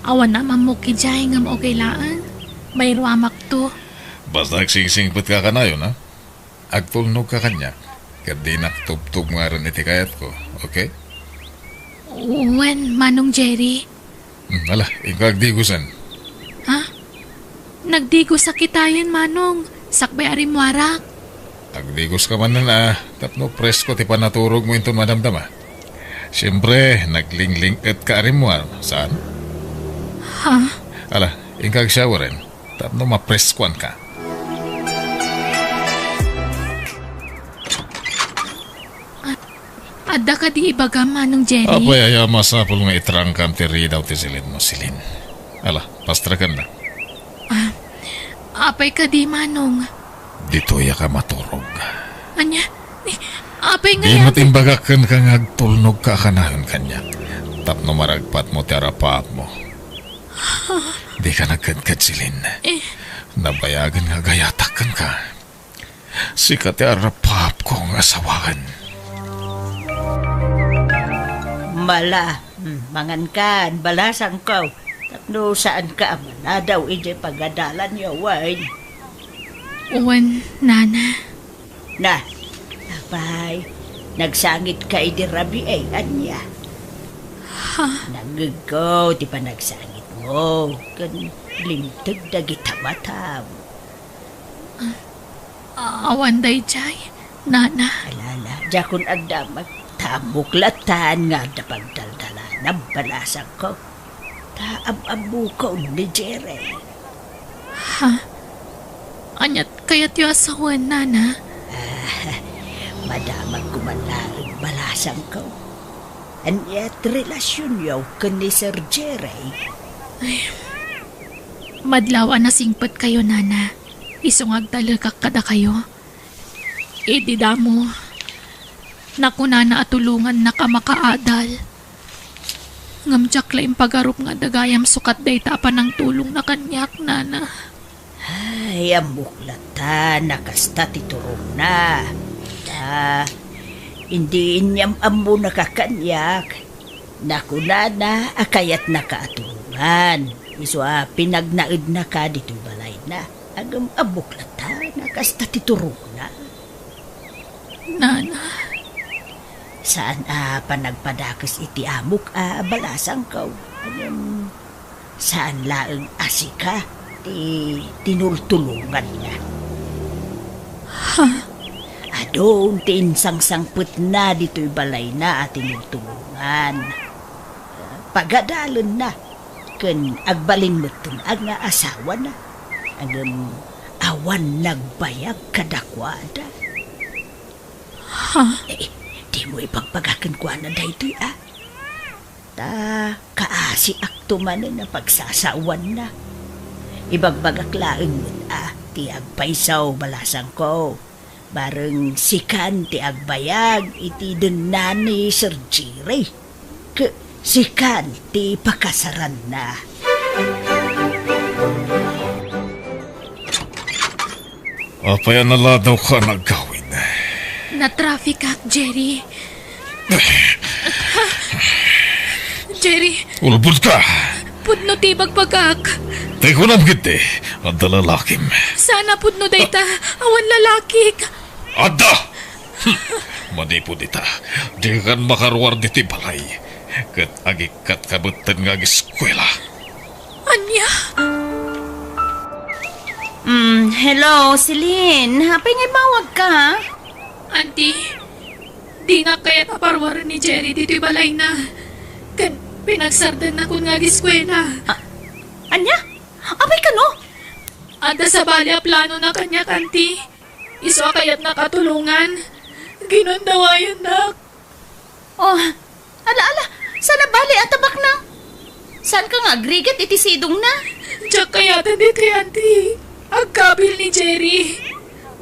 Awan a mammok idiay ngem okay laeng. Mairuamakto. Basta agsingsingpetka kanayon, ha? Agtulnogka kaniak, ket dinak tubtubngaren iti kayatko, okay? Wen, Manong Jerry. Hmm, ala, inka agdigosen. Ha? Nagdigosak itayen, Manong. Sakbay a rimmuarak. Agdigoska manen a, tapno presko ti panaturogmo inton madamdama. Siempre, naglingling-etka a rimmuar, saan? Ha? Ala, inka agshoweren, tapno mapreskoanka. Adda kadi ibagam, Manong Jerry? Apay aya masapul nga itrangkam ti ridaw ti silinmo, Celine? Ala, pastrakenna. Ah, apay kadi, Manong? Ditoyak a maturog. Ania? Ni, apay nga Di met imbagak kenka nga agtulnogka a kanayon kaniak tapno maragpatmo ti arapaapmo. Dika nagkedked, Celine. Eh. Nabayagen nga agayatak kenka. Sika ti arapaapko nga asawaen. Mala, hmm, mangankan, balasangko. Tapno saanka a manadaw idiay pagadalan nga wine. Wen, Nana. Na, apay, nagsangitka idi rabii, ania? Ha? Nangngegko ti panagsangitmo, ken limteg dagita matam. Ah, awan daydiay, Nana. Ala, ala, diakon agdamag. Ta ammok latan nga adda pagdaldalanam, balasangko. Ta am-ammokon ni Jerry. Ha? Aniat kayatyo a sawen, Nana? Ah, madamagko man laeng, balasangko. Aniat relasionyo ken ni Sir Jerry? Ay, madlaw a nasingpetkayo, Nana. Isu nga agtalekak kadakayo. Idi damo, nakunana a tulongannak a makaadal. Ngem diak la impagarup nga adda gayam sukat dayta a panangtulongna kaniak, Nana. Ay, ammok latan a kasta ti turongna. Ta, idi inyam-ammonaka kaniak, nakunana a kayatnaka a tulongan. Isu a pinagnaednaka ditoy balayna. Ngem ammok latan a kasta ti turongna. Nana. Saan a panagpadakes iti amok a balasangko. Ngem saan laeng a sika ti tinultulonganna. Ha? Adun ti insangsangpetna ditoy balayna a tinultulongan. Pagadalenna ken agbalin metten nga asawana. Ngem awan nagbayag kadakuada. Ha? Eh, dimo ibagbaga kenkuana daytoy, a? Ta kaasiakto manen a pagsasawanna. Ibagbagak laeng met, a, ti agpayso, balasangko. Bareng sikan ti agbayag iti denna ni Sir Jerry. Ket sikan ti pakasaranna. Apay a naladawka a naggawid? Natrafikak, Jerry. Jerry. Ulbodka! Pudno ti ibagbagak. Tay kunam ketdi, adda lalakim. Saan a pudno dayta, awan lalakik. Adda! Hmm. Manipud ita, dikan makaruar ditoy balay. Ket agikkatka metten nga ageskuela. Ania? Mm, hello, Celine. Apay nga immawagka? Auntie, dinak kayat a paruaren ni Jerry ditoy balayna. Ket pinagsardennakon nga ageskuela. A-, ania? Apay kano? Adda sabali a planona kaniak, Auntie. Isu a kayatnak a tulongan. Ginundawayannak. Oh, ala, ala, saan a bali a tabaknang? Saanka nga agrigat iti sidongna? Diak kayaten ditoy, Auntie. Agkabil ni Jerry.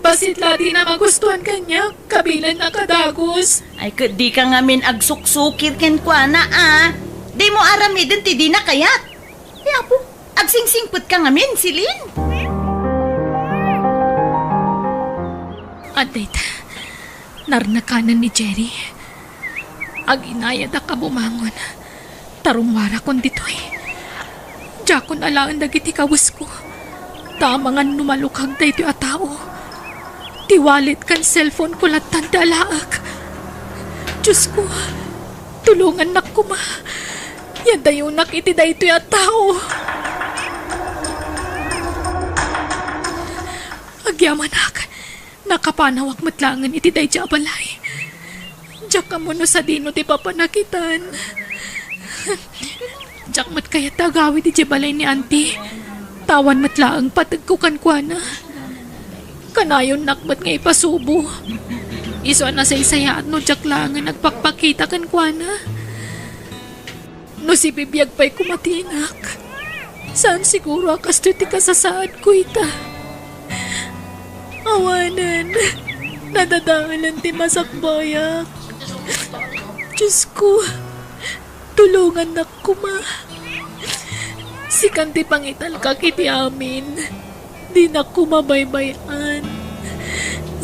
Bassit la dina magustuan kaniak, kabilenna kadagus. Ay, ket dika ngamin agsuksukir kenkuana, a. Dimo aramiden ti dina kayat. Ay, Apo, agsingsingpetka ngamin, Celine. Adda ita, narnakanen ni Jerry. Aginayadak a bumangon. Ta rummuarakon ditoy. Diakon alaen dagiti kawesko. Ta amangan no malukag daytoy a tao. Ti wallet ken cellphone ko lattan ti alaek. Diosko, Tulongannak koma. Yaddayonak iti daytoy a tao. Agyamanak, nakapanawak met laengen iti daydiay a balay. Diak ammo no sadino ti papanakitan. Diak met kayat ti agawid idiay balay ni Auntie. Ta awan met laeng pategko kenkuana. Kanayonnak met nga ipasubo. Isu a nasaysayaat no diak laengen agpakpakita kenkuana. No sibibiag pay koma ti inak, saan siguro a kastoy ti kasasaadko ita. Awanen, nadadaelen ti masakbayak. Diosko, tulongannak koma. Sikan ti pangitalkak iti amin. Dinak koma baybay-an.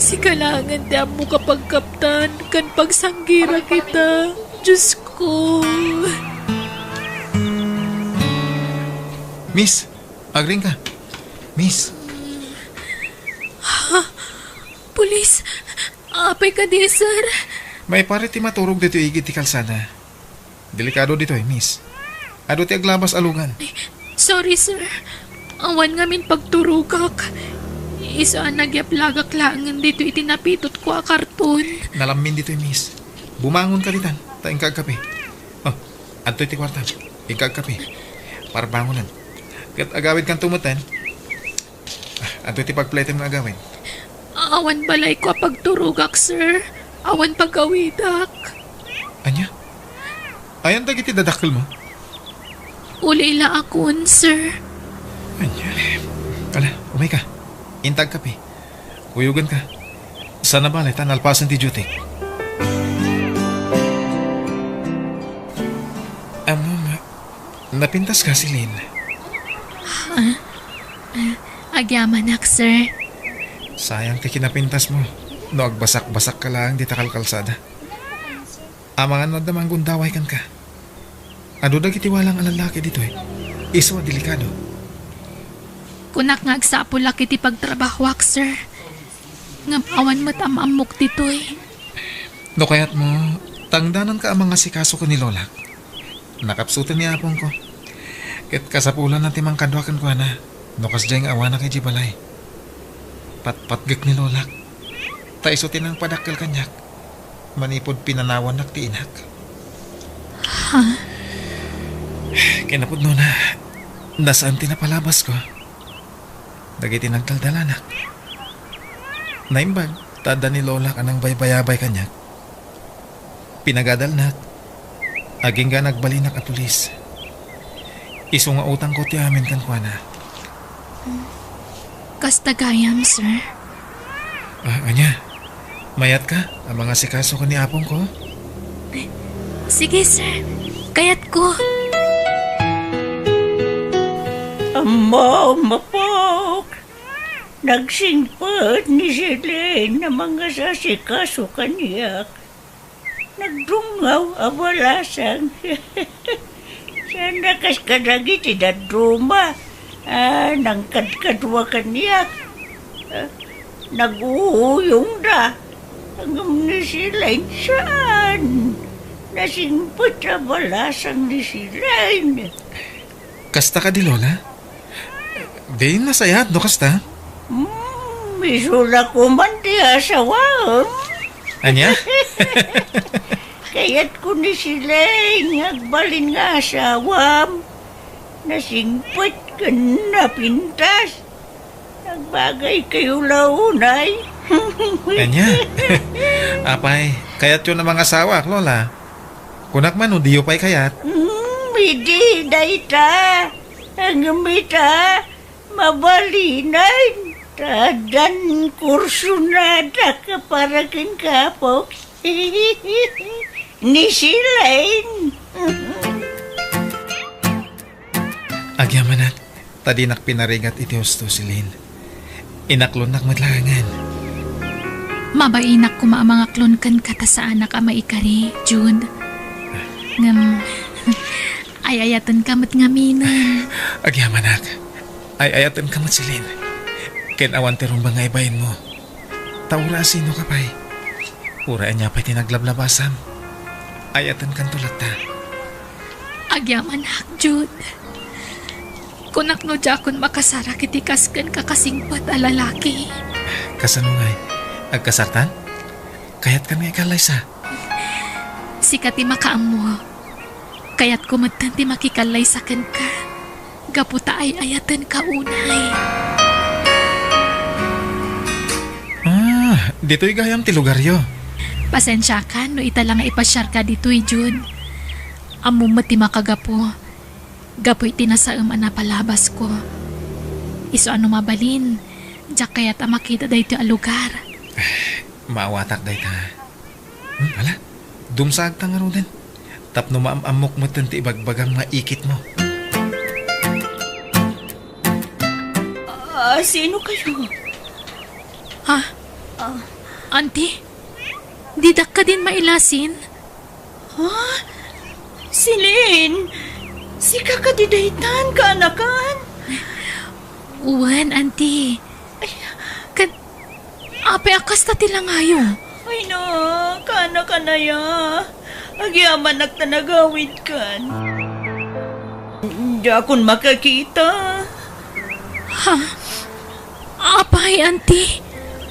Sika laengen ti ammo a pagkaptan ken pagsanggirak ita, Diosko. Miss, agriingka. Miss. Ha? Pulis? Apay kadi, sir? Maiparit ti maturog ditoy igid ti kalsada. Delikado ditoy, miss. Adu ti aglabas a lugan. Sorry, sir. Awan ngamin pagturogak. Isu a nagyaplagak laengen ditoy iti napitotko a karton. Nalammin ditoy, miss. Bumangonka ditan, ta inka agkape. Oh, adtoy ti kuartam. Inka agkape. Parbangonan. Ket agawidkanto metten. Ah, adtoy ti pagpletem nga agawid. Awan balayko a pagturogak, sir. Awan pagawidak. Ania? Ayan dagiti dadakkelmo? Ulila akon, sir. Ania? Ala, umayka. Inka agkape. Kuyogenka. Saan a bale ta nalpasen ti duty. Ammom, napintaska, Celine? Ha? Ah, agyamanak, sir. Sayang ti kinapintasmo no agbasakbasakka laeng dita kalkalsada. Amangan no adda manggundaway kenka. Adu dagiti walang a lallaki ditoy. Isu a delikado. Kunak nga agsapulak iti pagtrabahoak, sir. Ngem awan met am-ammok ditoy. No kayatmo, tangdananka a mangasikaso ken ni Lolak. Nakapsuten ni apongko. Ket kasapulanna ti mangkadua kenkuana no kasdiay nga awanak idiay balay. Patpatgek ni Lolak. Ta isu ti nangpadakkel kaniak manipud pinanawannak ti inak. Ha? Kinapudnona, nasaan ti napalabasko dagiti nagdaldalanak. Naimbag ta adda ni Lolak a nangbaybayabay kaniak. Pinagadalnak. Agingga nagbalinak a pulis. Isu nga utangko ti amin kenkuana. Kasta gayam, sir. Ah, ania? Mayatka a mangasikaso ken ni apongko? Sige, sir. Kayatko. Ammom, apok. Nagsingpet ni Celine a mangasikaso kaniak. Nagdungngaw a balasang. Saan a kas kadagiti dadduma a nangkadkadua kaniak. Ah, naguyuyongda. Ngem ni Celine saan. Nasingpet a balasang ni Celine. Kasta kadi, Lola? Di nasayaat no kasta? Hmm, isu la koman ti asawaem. Ania? Kayatko ni Celine nga agbalin nga asawam. Nasingpet ken napintas. Nagbagaykayo la unay. Ania? Apay, kayatyo a mangasawaak, Lola? Kunak man no diyo pay kayat? Hmm, idi dayta. Ngem ita, mabalinen. Ta addan kursonadak para ken apok. Ni Celine. Agyamanak, ta dinak pinarigat iti husto, Celine. Inaklonnak met laengen. Mabainak koma a mangaklon kenka ta saanak a maikari, Jude. Ngem, ay-ayatenka met ngaminen. Agyamanak, ay-ayatenka met, Celine. Ken awan ti rumbeng nga ibainmo. Ta uray a sinoka pay. Uray ania pay ti naglablabasam. Ayatenkanto latta. Agyamanak, Jude. Kunak no diakon makasarak iti kas kenka kasingpet a lalaki. Kasano ngay? Agkasartan? Kayatkan nga ikallaysa? Sika ti makaammo. Kayatko metten ti makikallaysa kenka. Gapu ta ay-ayatenka unay. Ah, ditoy gayam ti lugaryo. Pasensiakan no ita la nga ipasiarka ditoy, Jude. Ammom met ti makagapu. Gapu iti nasaem a napalabasko. Isu a no mabalin, diak kayat a makita daytoy a lugar. Maawatak dayta. Hmm, ala, dumsaagta ngaruden. Tapno maam-ammok metten ti ibagbagam nga ikitmo. Ah, sino kayo? Ha? Ah. Auntie? Didak kadin mailasin? Ha? Celine? Sika kadi daytan, kaanakan? Wen, Auntie. Ay. Ket, apay a kasta ti langayo? Ay na, kaanakan aya. Agyamanak ta nagawidkan. Diakon makakita. Ha? Apay, Auntie?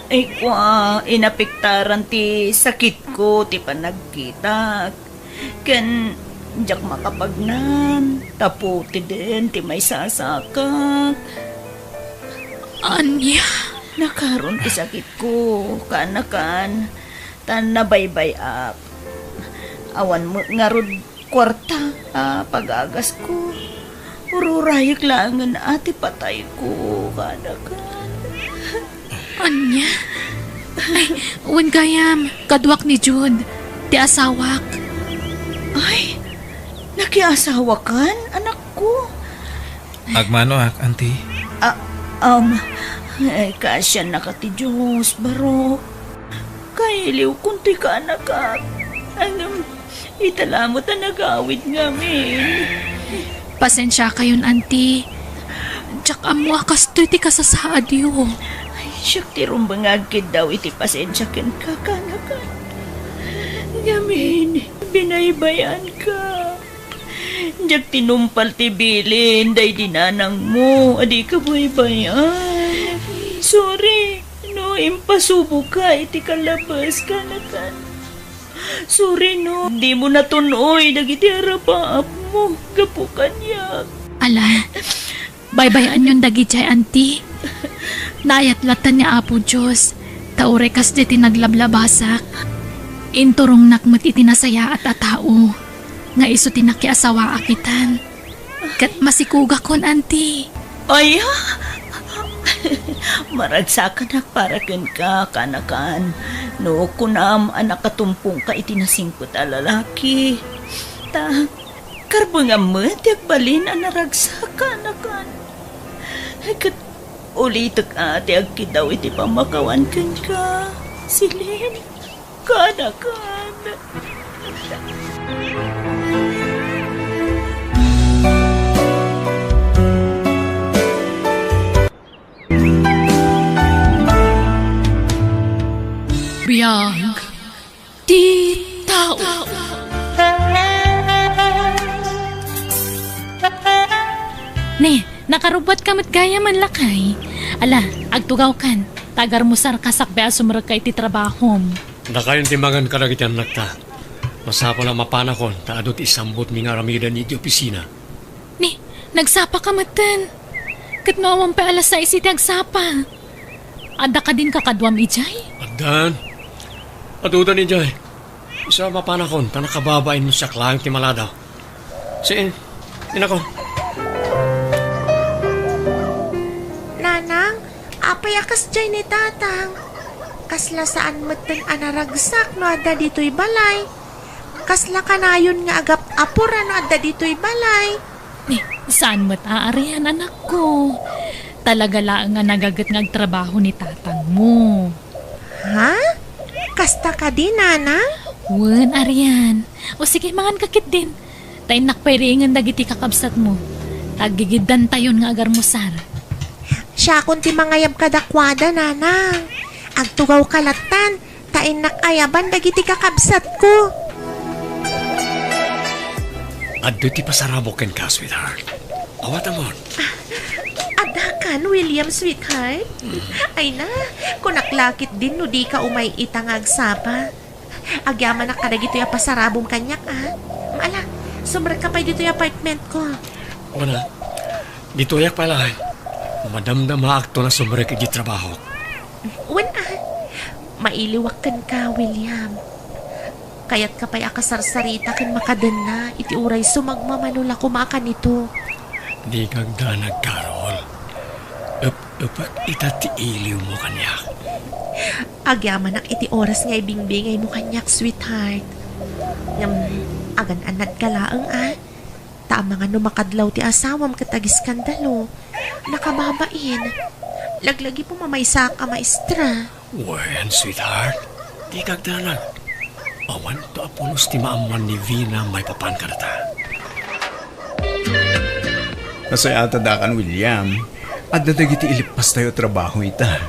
Ay, kua, inapektaran ti sakitko ti panagkitak. Ken diak makapagnan, ta putiden ti maisasakak. Ania? Nakaron ti sakitko, kaanakan, ta nabaybay-ak. Awan met ngarud kuarta a pagagasko. Ururayek laengen a ti patayko, kaanakan. Ania? Ay, wen gayam, kaduak ni Jude, ti asawak. Ay, nakiasawakan, anakko? Agmanoak, Auntie. Ah, um, ay, kaasiannaka ti Dios, baro. Kailiwkon ti kaanakak. Ngem, ita la met a nagawid ngamin. Pasensiakayon, Auntie. Diak ammo a kastoy ti kasasaadyo. Ay, siak ti rumbeng nga agkiddaw iti pasensia kenka, kaanakan. Ngamin, binaybay-anka. Diak tinumpal ti bilin daydi nanangmo a dika baybay-an. Sorry no impasuboka iti kalabas, kaanakan. Sorry no dimo natun-oy dagiti arapaapmo gapu kaniak. Ala, baybay-anyon dagidiay, Auntie. Naayat latta ni Apo Dios, ta uray kasdiay ti naglablabasak. Inturongnak met iti nasayaat a tao nga isu ti nakiasawaak itan. Ket masikugakon, Auntie. Aya? Maragsakanak para kenka, kaanakan. No kunam a nakatumpongka iti nasingpet a lalaki, ta karbengam met ti agbalin a naragsak, kaanakan. Ket ulitek a ti agkiddaw iti pammakawan kenka, Celine. Kaanakan. Biag ti tao. Ne, nakarubbuatka met gayam, lakay. Ala, agtugawkan, ta agarmusarka sakbay a sumrekka iti trabahom. Dakayon ti mangan kadagiti annakta. Masapul a mapanakon ta adu ti isambutmi nga aramiden iti opisina. Ni, nagsapaka metten. Ket no awan pay alas sais iti agsapa. Adda kadin kakaduam idiay? Addan. Adudan idiay. Isu a mapanakon ta nakababain no siak laeng ti maladaw. Saan? Inakon. Nanang, apay a kasdiay ni Tatang? Kasla saan metten a naragsak no adda ditoy balay. Kasla kanayon nga agap-apor a no adda ditoy balay. Ni, saan met a arian, anakko. Talaga laeng nga nagaget nga agtrabaho ni tatangmo. Ha? Kasta kadi, Nanang? Wen, arian. O sige, manganka ketdin. Ta innak pay riingen dagiti kakabsatmo. Ta aggigiddantayon nga agarmusar. Siakon ti mangayab kadakuada, Nanang. Agtugawka lattan, ta innak ayaban dagiti kakabsatko. Adda ti pasarabok kenka, sweetheart. Awatam on. Adda kan, William, sweetheart? Ay na, kunak la ketdin no dika umay ita nga agsapa. Agyamanak kadagitoy a pasarabom kaniak, a. Ala, sumrekka pay ditoy apartment ko. Wen a, ditoyak pay laeng. Madamdamaakton a sumrek iti trabahok. Wen a, mailiwak kenka, William. Kayatka pay a kasarsarita ken makadenna iti uray sumagmamano la koma a kanito. Dika agdanag, Carol. Ep-epek ita ti iliwmo kaniak. Agyamanak iti oras nga ibingbingaymo kaniak, sweetheart. Ngem, agan-annadka laeng, a. Ta amangan no makadlaw ti asawam ket agiskandalo. Nakababain. Laglagipem a maysaak a maestra. Wen, sweetheart, dika agdanag. Awanto a pulos ti maammuan ni Vina maipapan kadata. Nasayaat a dakayo, William. Adda dagiti ileppastayo a trabaho ita.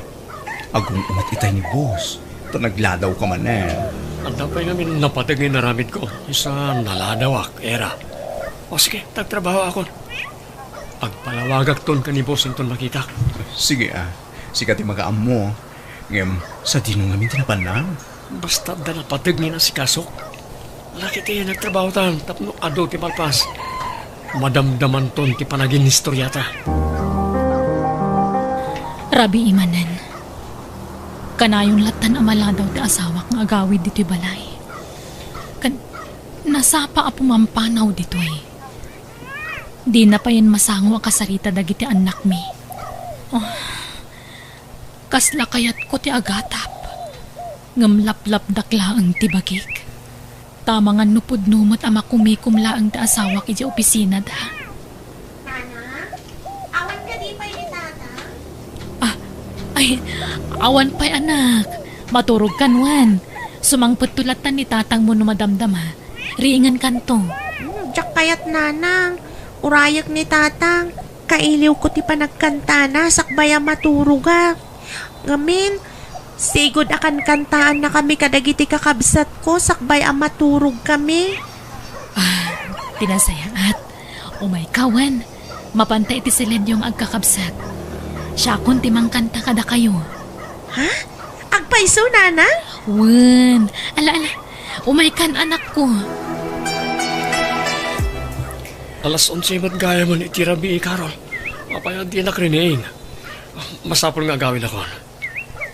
Agung-unget itay ni boss, ta nagladawka manen. Adda pay ngamin napateg nga inaramidko, isu a naladawak, Era. O sige, ta agtrabahoakon. Agpalawagakton ken ni boss inton makitak. Sige a, sika ti makaammo. Ngem, sadino ngamin ti napanak? Basta adda napateg nga inasikasok. Ala ketdi, nagtrabahotan tapno adu ti malpas. Madamdamanton ti panaginistoriata. Rabii manen. Kanayon lattan a maladaw ti asawak nga agawid ditoy balay. Ken nasapa a pumampanaw ditoy. Dina payen masango a kasarita dagiti annakmi. Oh, kasla kayatko ti agatap. Ngem laplapdak laeng ti bagik. Ta amangan no pudno met a makumikom laeng ti asawak idiay opisinada. Nanang, awan kadi pay ni Tatang? Ah, ay, awan pay, anak. Maturogkan wen. Sumangpetto lattan ni Tatangmo no madamdama. Riingenkanto. Hmm, diak kayat, Nanang. Urayek ni Tatang. Kailiwko ti panagkantana sakbay a maturogak. Ngamin, sigud a kankantaannakami kadagiti kakabsatko sakbay a maturogkami. Ah, ti nasayaat. Umayka wen. Mapanta iti silenyo nga agkakabsat. Siakon ti mangkanta kadakayo. Ha? Agpayso, Nanang? Wen. Ala, ala. Umaykan, anakko. Alas onse met gayamen iti rabii, Carol. Apay a dinak riniing? Masapul nga agawidakon.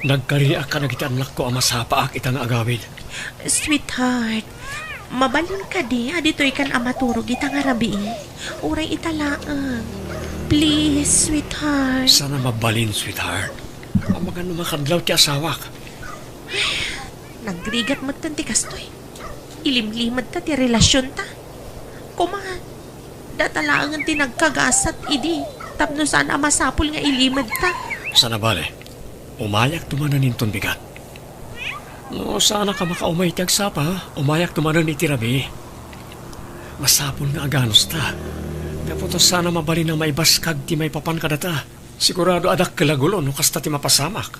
Nagkariniak kadagiti annakko a masapaak ita nga agawid. Sweetheart, mabalin kadi a ditoykan a maturog ita nga rabii? Uray ita laeng. Please, sweetheart. Saan a mabalin, sweetheart. Amangan no makadlaw ti asawak. Nagrigat metten ti kastoy. Ilimlimedta ti relasionta. Koma, data laengen ti nagkagasat idi tapno saan a masapul nga ilimedta. Saan a bale, umayakto manen inton bigat. No saanak a makaumay iti agsapa, umayakto manen iti rabii. Masapul nga aganusta. Gapu ta saan a mabalin a maibaskag ti maipapan kadata. Sigurado a dakkel a gulo no kasta ti mapasamak.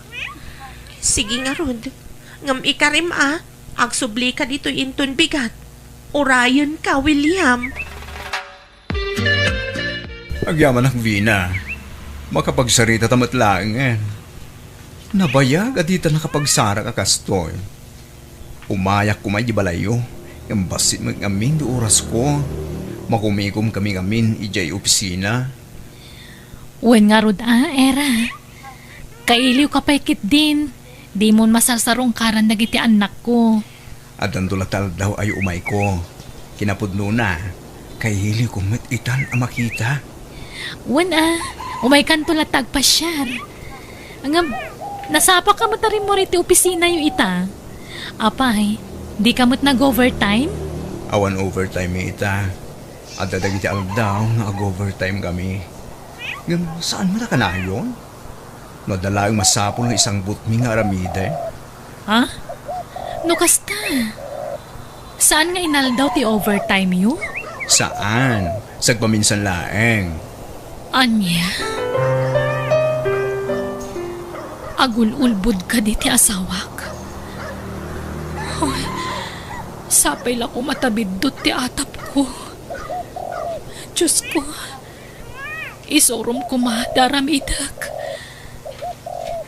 Sige ngarud. Ngem ikarim a, agsublika ditoy inton bigat. Urayenka, William. Agyamanak, Vina. Makapagsaritata met laengen. Nabayag a dita nakapagsarak a kastoy. Umayak koma idiay balayyo, ngem bassit met ngamin ti orasko. Makumikomkami ngamin idiay opisina. Wen ngarud a, Era. Kailiwka pay ketdin, dimon masarsarungkaran dagiti annakko. Addanto la ti aldaw a umayko. Kinapudnona, kailiwko met itan a makita. Wen a, umaykanto latta agpasiar. Ngem, nasapaka met a rimmuar iti opisinayo ita. Apay, dika met nag-overtime? Awan overtime ita. Adda dagiti aldaw nga ag-overtime kami. Ngem saan met a kanayon? No adda laeng masapul nga isangbutmi nga aramiden. Ha? No kasta, saan nga inaldaw ti overtime yo? Saan. Sagpaminsan laeng. Ania? Agul-ulbod kadi ti asawak? Ay, sapay la koma ta biddut ti atapko. Diosko, isurom koma ti aramidek.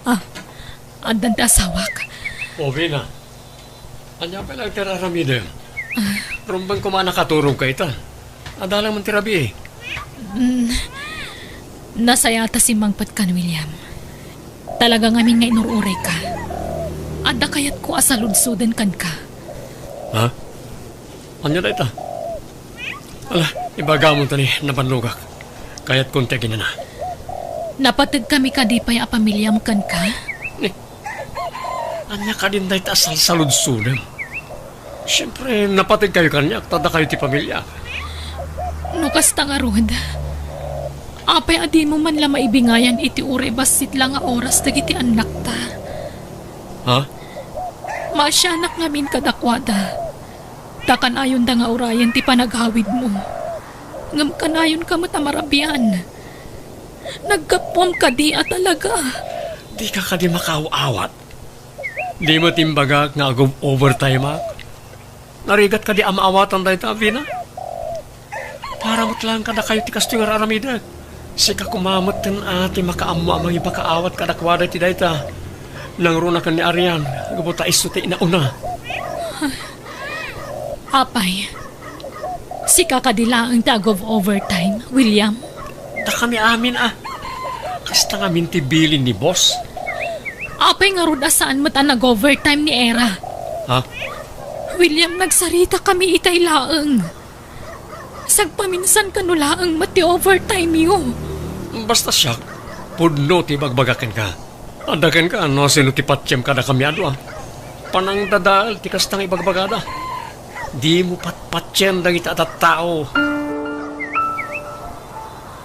Ah, addan ti asawak. O, Vina, ania pay laeng ti ar-aramidem? Rumbeng koma a nakaturogka ita. Adda laeng man ti rabii. Mm, nasayata simmangpet kan William. Talaga ngamin nga inur-urayka. Adda kayatko a saludsoden kenka. Ha? Ania dayta? Ala, ibagamon ta ni nabannogak. Kayatkon ti aginana. Napategkami kadi pay a pamiliam kenka? Ni, ania kadin dayta a salsaludsodem? Siempre, napategkayo kaniak, ta dakayo ti pamiliak. No kasta ngarud, apay a dimo man la maibingayan iti uray bassit la nga oras dagiti annakta? Ha? Maasianak ngamin kadakuada. Ta kanayonda nga urayen ti panagawidmo. Ngem kanayonka met a marabian. Naggapuam kadi a talaga. Dika kadi makaaw-awat? Di met imbagak nga ag-overtime-ak? Narigat kadi a maawatan dayta, Vina? Para met laeng kadakayo ti kastoy nga ar-aramidek. Sika koma metten a ti makaammo a mangipakaawat kadakuada iti dayta. Nangruna ken ni Arian, gapu ta isu ti inauna. Apay, sika kadi laeng ti ag-overtime, William? Dakami amin a. Kasta ngamin ti bilin ni boss. Apay ngarud a saan met a nag-overtime ni Era? Ha? William, nagsaritakami itay laeng. Sagpaminsan kano laeng met ti overtime-yo. Basta siak, pudno ti ibagbagak kenka. Adda kenka, no sino ti patiem kadakami a dua. Panangdadael ti kasta nga ibagbagada. Dimo patpatien dagiti a tattao.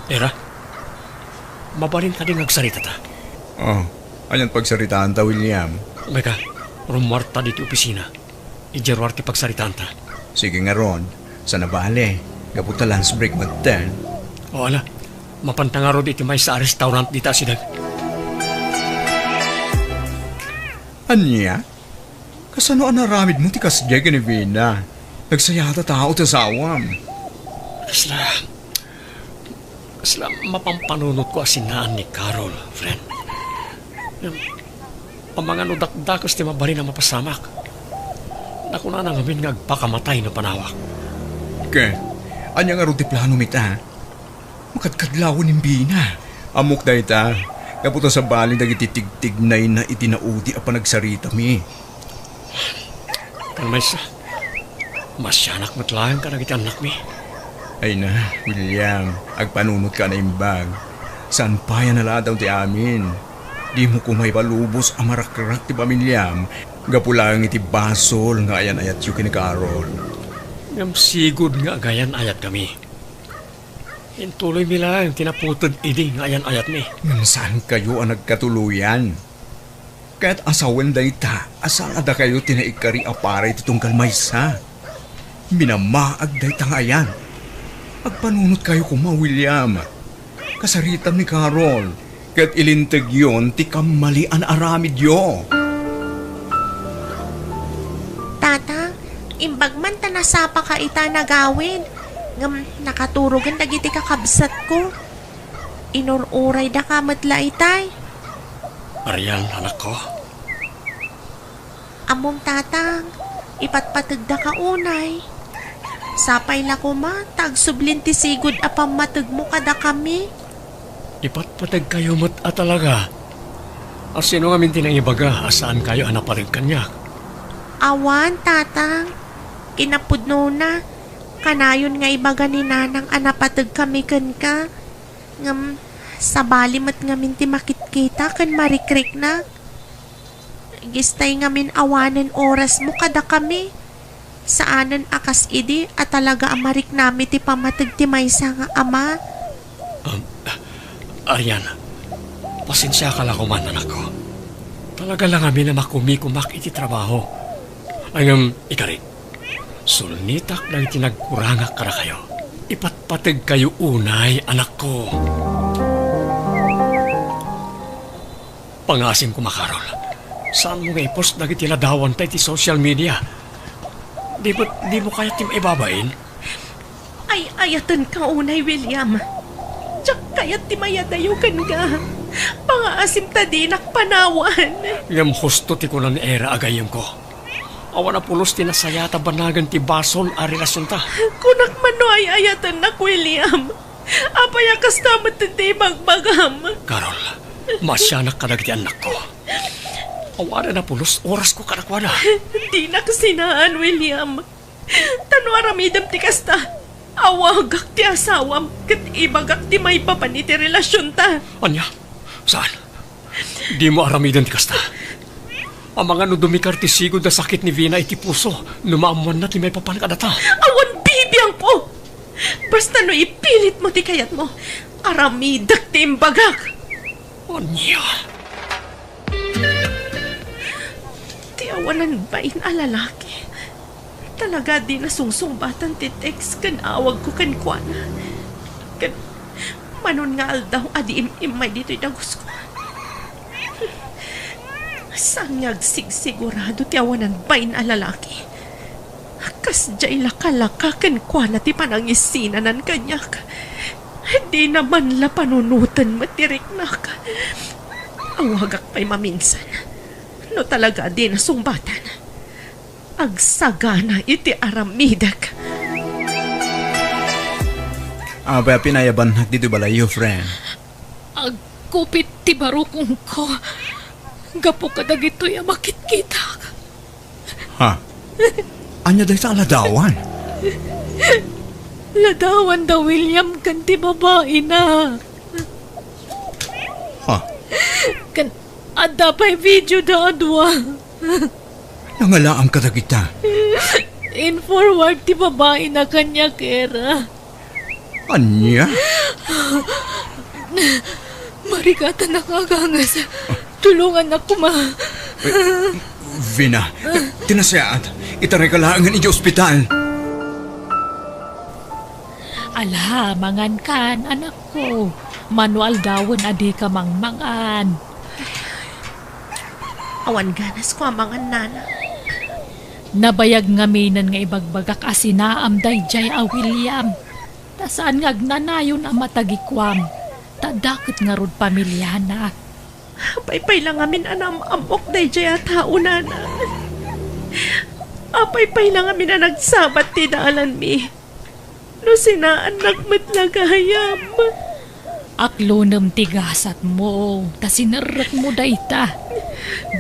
Era, mabalin kadi nga agsaritata? Oh, anian pagsaritaanta, William? Mika, rummuarta ditoy opisina. Idiay ruar ti pagsaritaanta. Sige ngarud, saan a bale, gapu ta lunch break metten. O, ala, mapanta ngarud iti maysa a restaurant dita a siudad. Ania? Kasano a naaramidmo ti kasdiay ken ni Vina? Nagsayata tao ti asawam. Kasla, kasla mapampanunotko a sinaan ni Carol, friend. Amangan no dakdakes ti mabalin a mapasamak. Nakunana ngamin nga agpakamatay no panawak. Ket, ania ngarud ti planom ita? Makadkadlawen ni Vina. Ammok dayta. Gapu ta sabali dagiti tigtignayna iti naudi a panagsaritami. Kalmaysa, maasianak met laeng kadagiti annakmi. Ay na, William, agpanunotka a naimbag. Saan pay a naladaw ti amin. Dimo koma ipalubos a marakrak ti pamiliam gapu laeng iti basol nga ayan-ayatyo ken ni Carol. Ngem sigud nga agayan-ayatkami. Intuloymi laeng ti naputeg idi nga ayan-ayatmi. Ngem saankayo a nagkatuloyan. Ket asawen dayta a saan a dakayo ti naikkari a para iti tunggal maysa. Minamaag dayta nga ayan. Agpanunotkayo koma, William. Kasaritam ni Carol, ket ilintegyon ti kammalian a aramidyo. Tata, imbag man ta nasapaka ita a nagawid, ngem nakaturogen dagiti kakabsatko. Inur-uraydaka met la itay. Arian, anakko. Ammom, Tatang, ipatpategdaka unay. Sapay la koma ta agsublin ti sigud a pammategmo kadakami. Ipatpategkayo met a talaga. A sino ngamin ti nangibaga a saankayo a napateg kaniak? Awan, Tatang. Kinapudnona, kanayon nga ibaga ni Nanang a napategkami kenka. Ngem, sabali met ngamin ti makitkita ken marikrikna. Gistay ngamin awanen orasmo kadakami. Saanen a kas idi a talaga a mariknami ti pammateg ti maysa nga ama. Um, Arian, pasensiaka la koman, anakko. Talaga la ngamin a makumikomak iti trabaho. Ngem, ikari, sulnitak dagiti nagkurangak kadakayo. Ipatpategkayo unay, anakko. Pangasim koma, Carol. Saanmo nga i-post dagiti ladawanta iti social media? Di ba, dimo kayat ti maibabain? Ay-ayatenka unay, William. Diak kayat ti mayadayo kenka. Pangaasim ta dinak panawan. Ngem husto ti kuna ni Era a gayyemko. Awan a pulos ti nasayat a banagen ti basol a relasionta. Kunak man no ay-ayatennak, William. Apay a kasta met ti ibagbagam? Carol, maasianak kadagiti annakko. Awanen a pulos orasko kadakuada. Dinak sinaan, William. Ta no aramidem ti kasta, awagak ti asawam ket ibagak ti maipapan iti relasionta. Ania? Saan? Dimo aramiden ti kasta. Amangan no dumikar ti sigud a sakit ni Vina iti puso no maammoanna ti maipapan kadata. Awan bibiangko! Basta no ipilitmo ti kayatmo, aramidek ti imbagak. Ania? Ti awanan bain a lalaki. Talaga a dina sungsungbatan ti text ken awagko kenkuana. Ken manon nga aldaw a di im-immay ditoy dagusko. Saan nga agsigsigurado ti awanan bain a lalaki. Kasdiay lakalaka kenkuana ti panangisinanan kaniak. Dina man la panunoten met ti riknak. Awagak pay maminsan. No talaga a dina sungbatan, agsagana iti aramidek. Apay a pinayabannak ditoy balayyo, friend? Agkupit ti barukongko gapu kadagitoy a makitkitak. Ha? Ania dayta a ladawan? Ladawan da William ken ti babaina. Ha? Ken adda pay video da a dua. Nangalaam kadagita. In-forward ti babaina kaniak, Era. Ania? Marigatanak nga agangas. Tulongannak koma. Eh, Vina, ti nasayaat, itarayka laengen idiay ospital. Ala, mangankan, anakko. Mano aldawen a dika mangmangan. Awan ganasko a mangan, nana. Nabayag ngaminen nga ibagbagak a sinaam daydiay a William. Ta saan nga agnanayon a matagikuam, ta dakket ngarud pamiliana. Apay pay la ngamin a naam-ammok daydiay a tao, nana. Apay pay la ngamin a nagsabat ti dalanmi. No sinaannak met la gayam. Aklonem ti gasatmo, ta sinerrekmo dayta.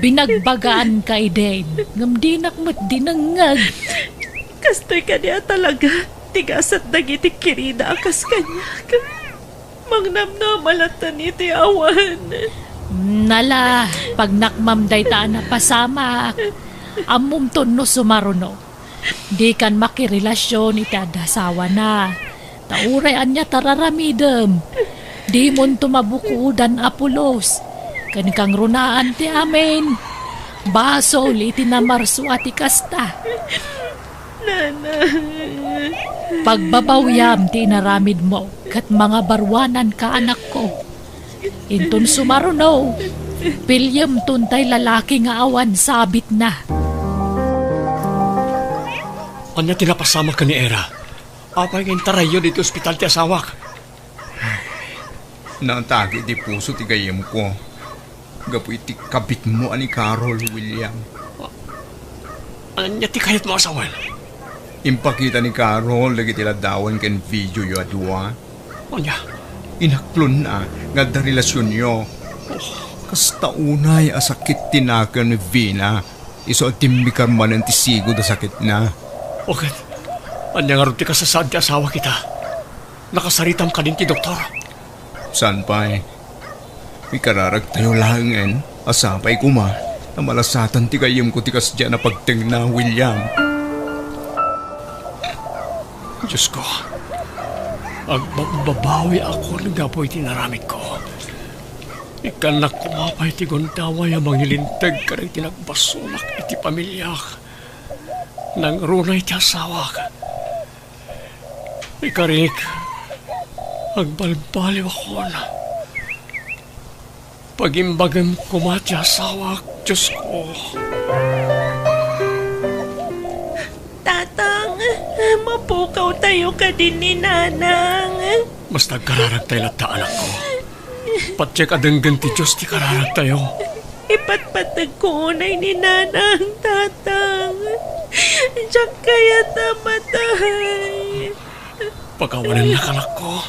Binagbagaanka idin, ngem dinak met dinengngeg. Kastoy kadi a talaga ti gasat dagiti kirida a kas kaniak. Mangnamnama latta iti awan. Nala, pagnakmam dayta a napasamak. Ammomton no sumaruno. Dikan makirelasion iti adda asawana. Ta uray ania ti ar-aramidem, dimonto mabukodan a pulos. Ken kangrunaan ti amin, basol iti namarsua ti kasta. Nana. Pagbabawiam ti inaramidmo ket mangabaruananka, anakko. Inton sumaruno, piliyemton tay lalaki nga awan sabitna. Ania ti napasamak ken ni Era? Apay nga intarayyo ditoy ospital ti asawak? Naatake iti puso ti gayyemko gapu iti kabitmo a ni Carol, William. Ania ti kayatmo a sawen? Impakita ni Carol dagiti ladawan ken videoyo a dua. Ania? Inaklonna nga adda relasionyo. Kasta unay a sakit ti nakem ni Vina isu a timmikar manen ti sigud a sakitna. O ket, ania ngarud ti kasasaad ti asawak ita? Nakasaritam kadin ti doktor? Saan pay? Ikararagtayo laengen a sapay koma ta malasatan ti gayyemko ti kasdiay a pagtengna, William. Diosko, agbabbabawiakon gapu iti inaramidko. Ikkannak koma pay ti gundaway a mangilinteg kadagiti nagbasolak iti pamiliak. Nangruna iti asawak. Ikarik, agbalbaliwakon. Pagimbagem koma ti asawak, Diosko. Tatang! Mapukawtayo kadi ni Nanang. Basta agkararagtayo latta, anakko. Patiek a denggen ti Dios ti kararagtayo. Ipatpategko unay ni Nanang, Tatang. Diak kayat a matay. Pakawanennak, anakko.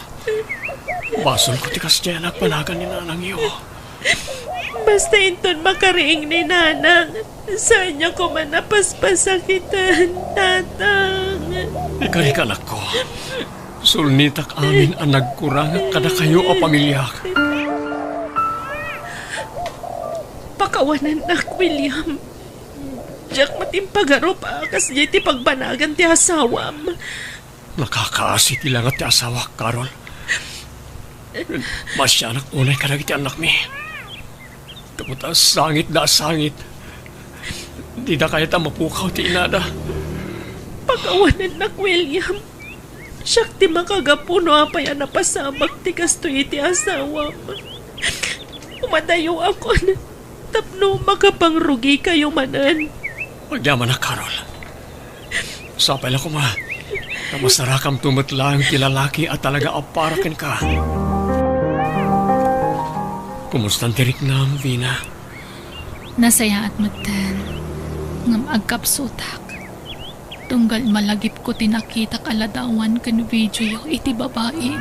Basolko ti kasdiay a nagbanagan ni Nanangyo. Basta inton makariing ni Nanang, saanyo koma a paspasakitan, Tatang. Ikarika, anakko. Sulnitak amin a nagkurangak kadakayo a pamiliak. Pakawanennak, William. Diak met impagarup a kasdiay ti pagbanagan ti asawam. Nakakaasi ti langat ti asawak, Carol. Masianak unay kadagiti annakmi. Tapno ta sangitda a sangit. Dida kayat a mapukaw ti inada. Pakawanennak, William. Siak ti makagapu no apay a napasabak ti kastoy iti asawam. Umadayoakon tapno makapangrugikayo manen. Agyamanak, Carol. Sapay la koma, ta masarakamto met laeng ti lalaki a talaga a para kenka. Kumustan ti riknam, Vina? Nasayaat metten, ngem agkapsutak. Tunggal malagipko ti nakitak a ladawan ken videoyo iti babaim.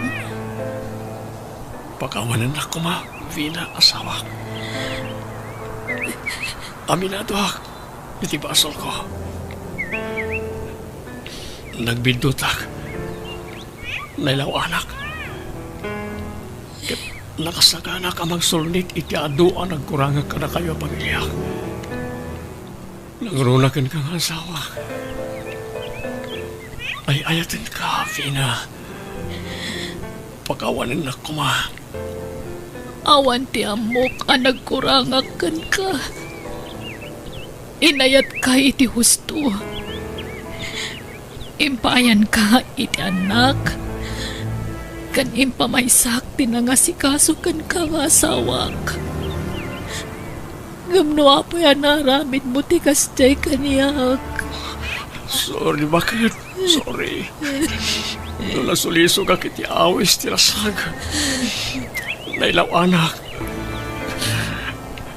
Pakawanennak koma, Vina, asawak. Aminadoak iti basolko. Nagbiddutak. Nailaw-anak. Ket nakasaganak a mangsulnit iti adu a nagkurangak kadakayo a pamiliak. Nangruna kenka nga asawa. Ay-ayatenka, Vina. Pakawanennak koma. Awan ti ammok a nagkurangak kenka. Inayatka iti husto. Impaayanka iti annak, ken impamaysak ti nangasikaso kenka nga asawak. Ngem no apay a naaramidmo ti kasdiay kaniak? Sorry, baket. Sorry. No nasulisogak iti awis ti lasag, nailaw-anak.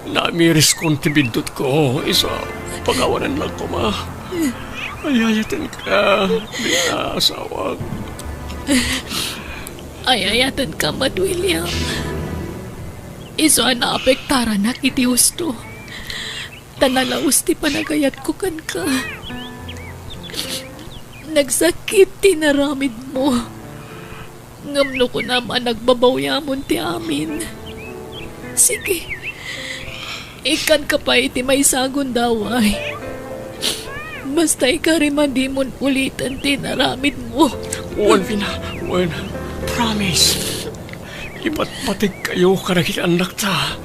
Namiriskon ti biddutko, isu a pakawanennak koma. Ay-ayatenka, Vina, asawak. Ay-ayatenka met, William. Isu a naapektaranak iti husto. Ta nalaus ti panagayatko kenka. Nagsakit ti inaramidmo. Ngem no kunam a nagbabawyamon ti amin, sige, ikkanka pay iti maysa a gundaway. Basta ikarimadimon uliten ti inaramidmo. Wen, Vina, wen. Promise. Ipatpategkayo kadagiti annakta.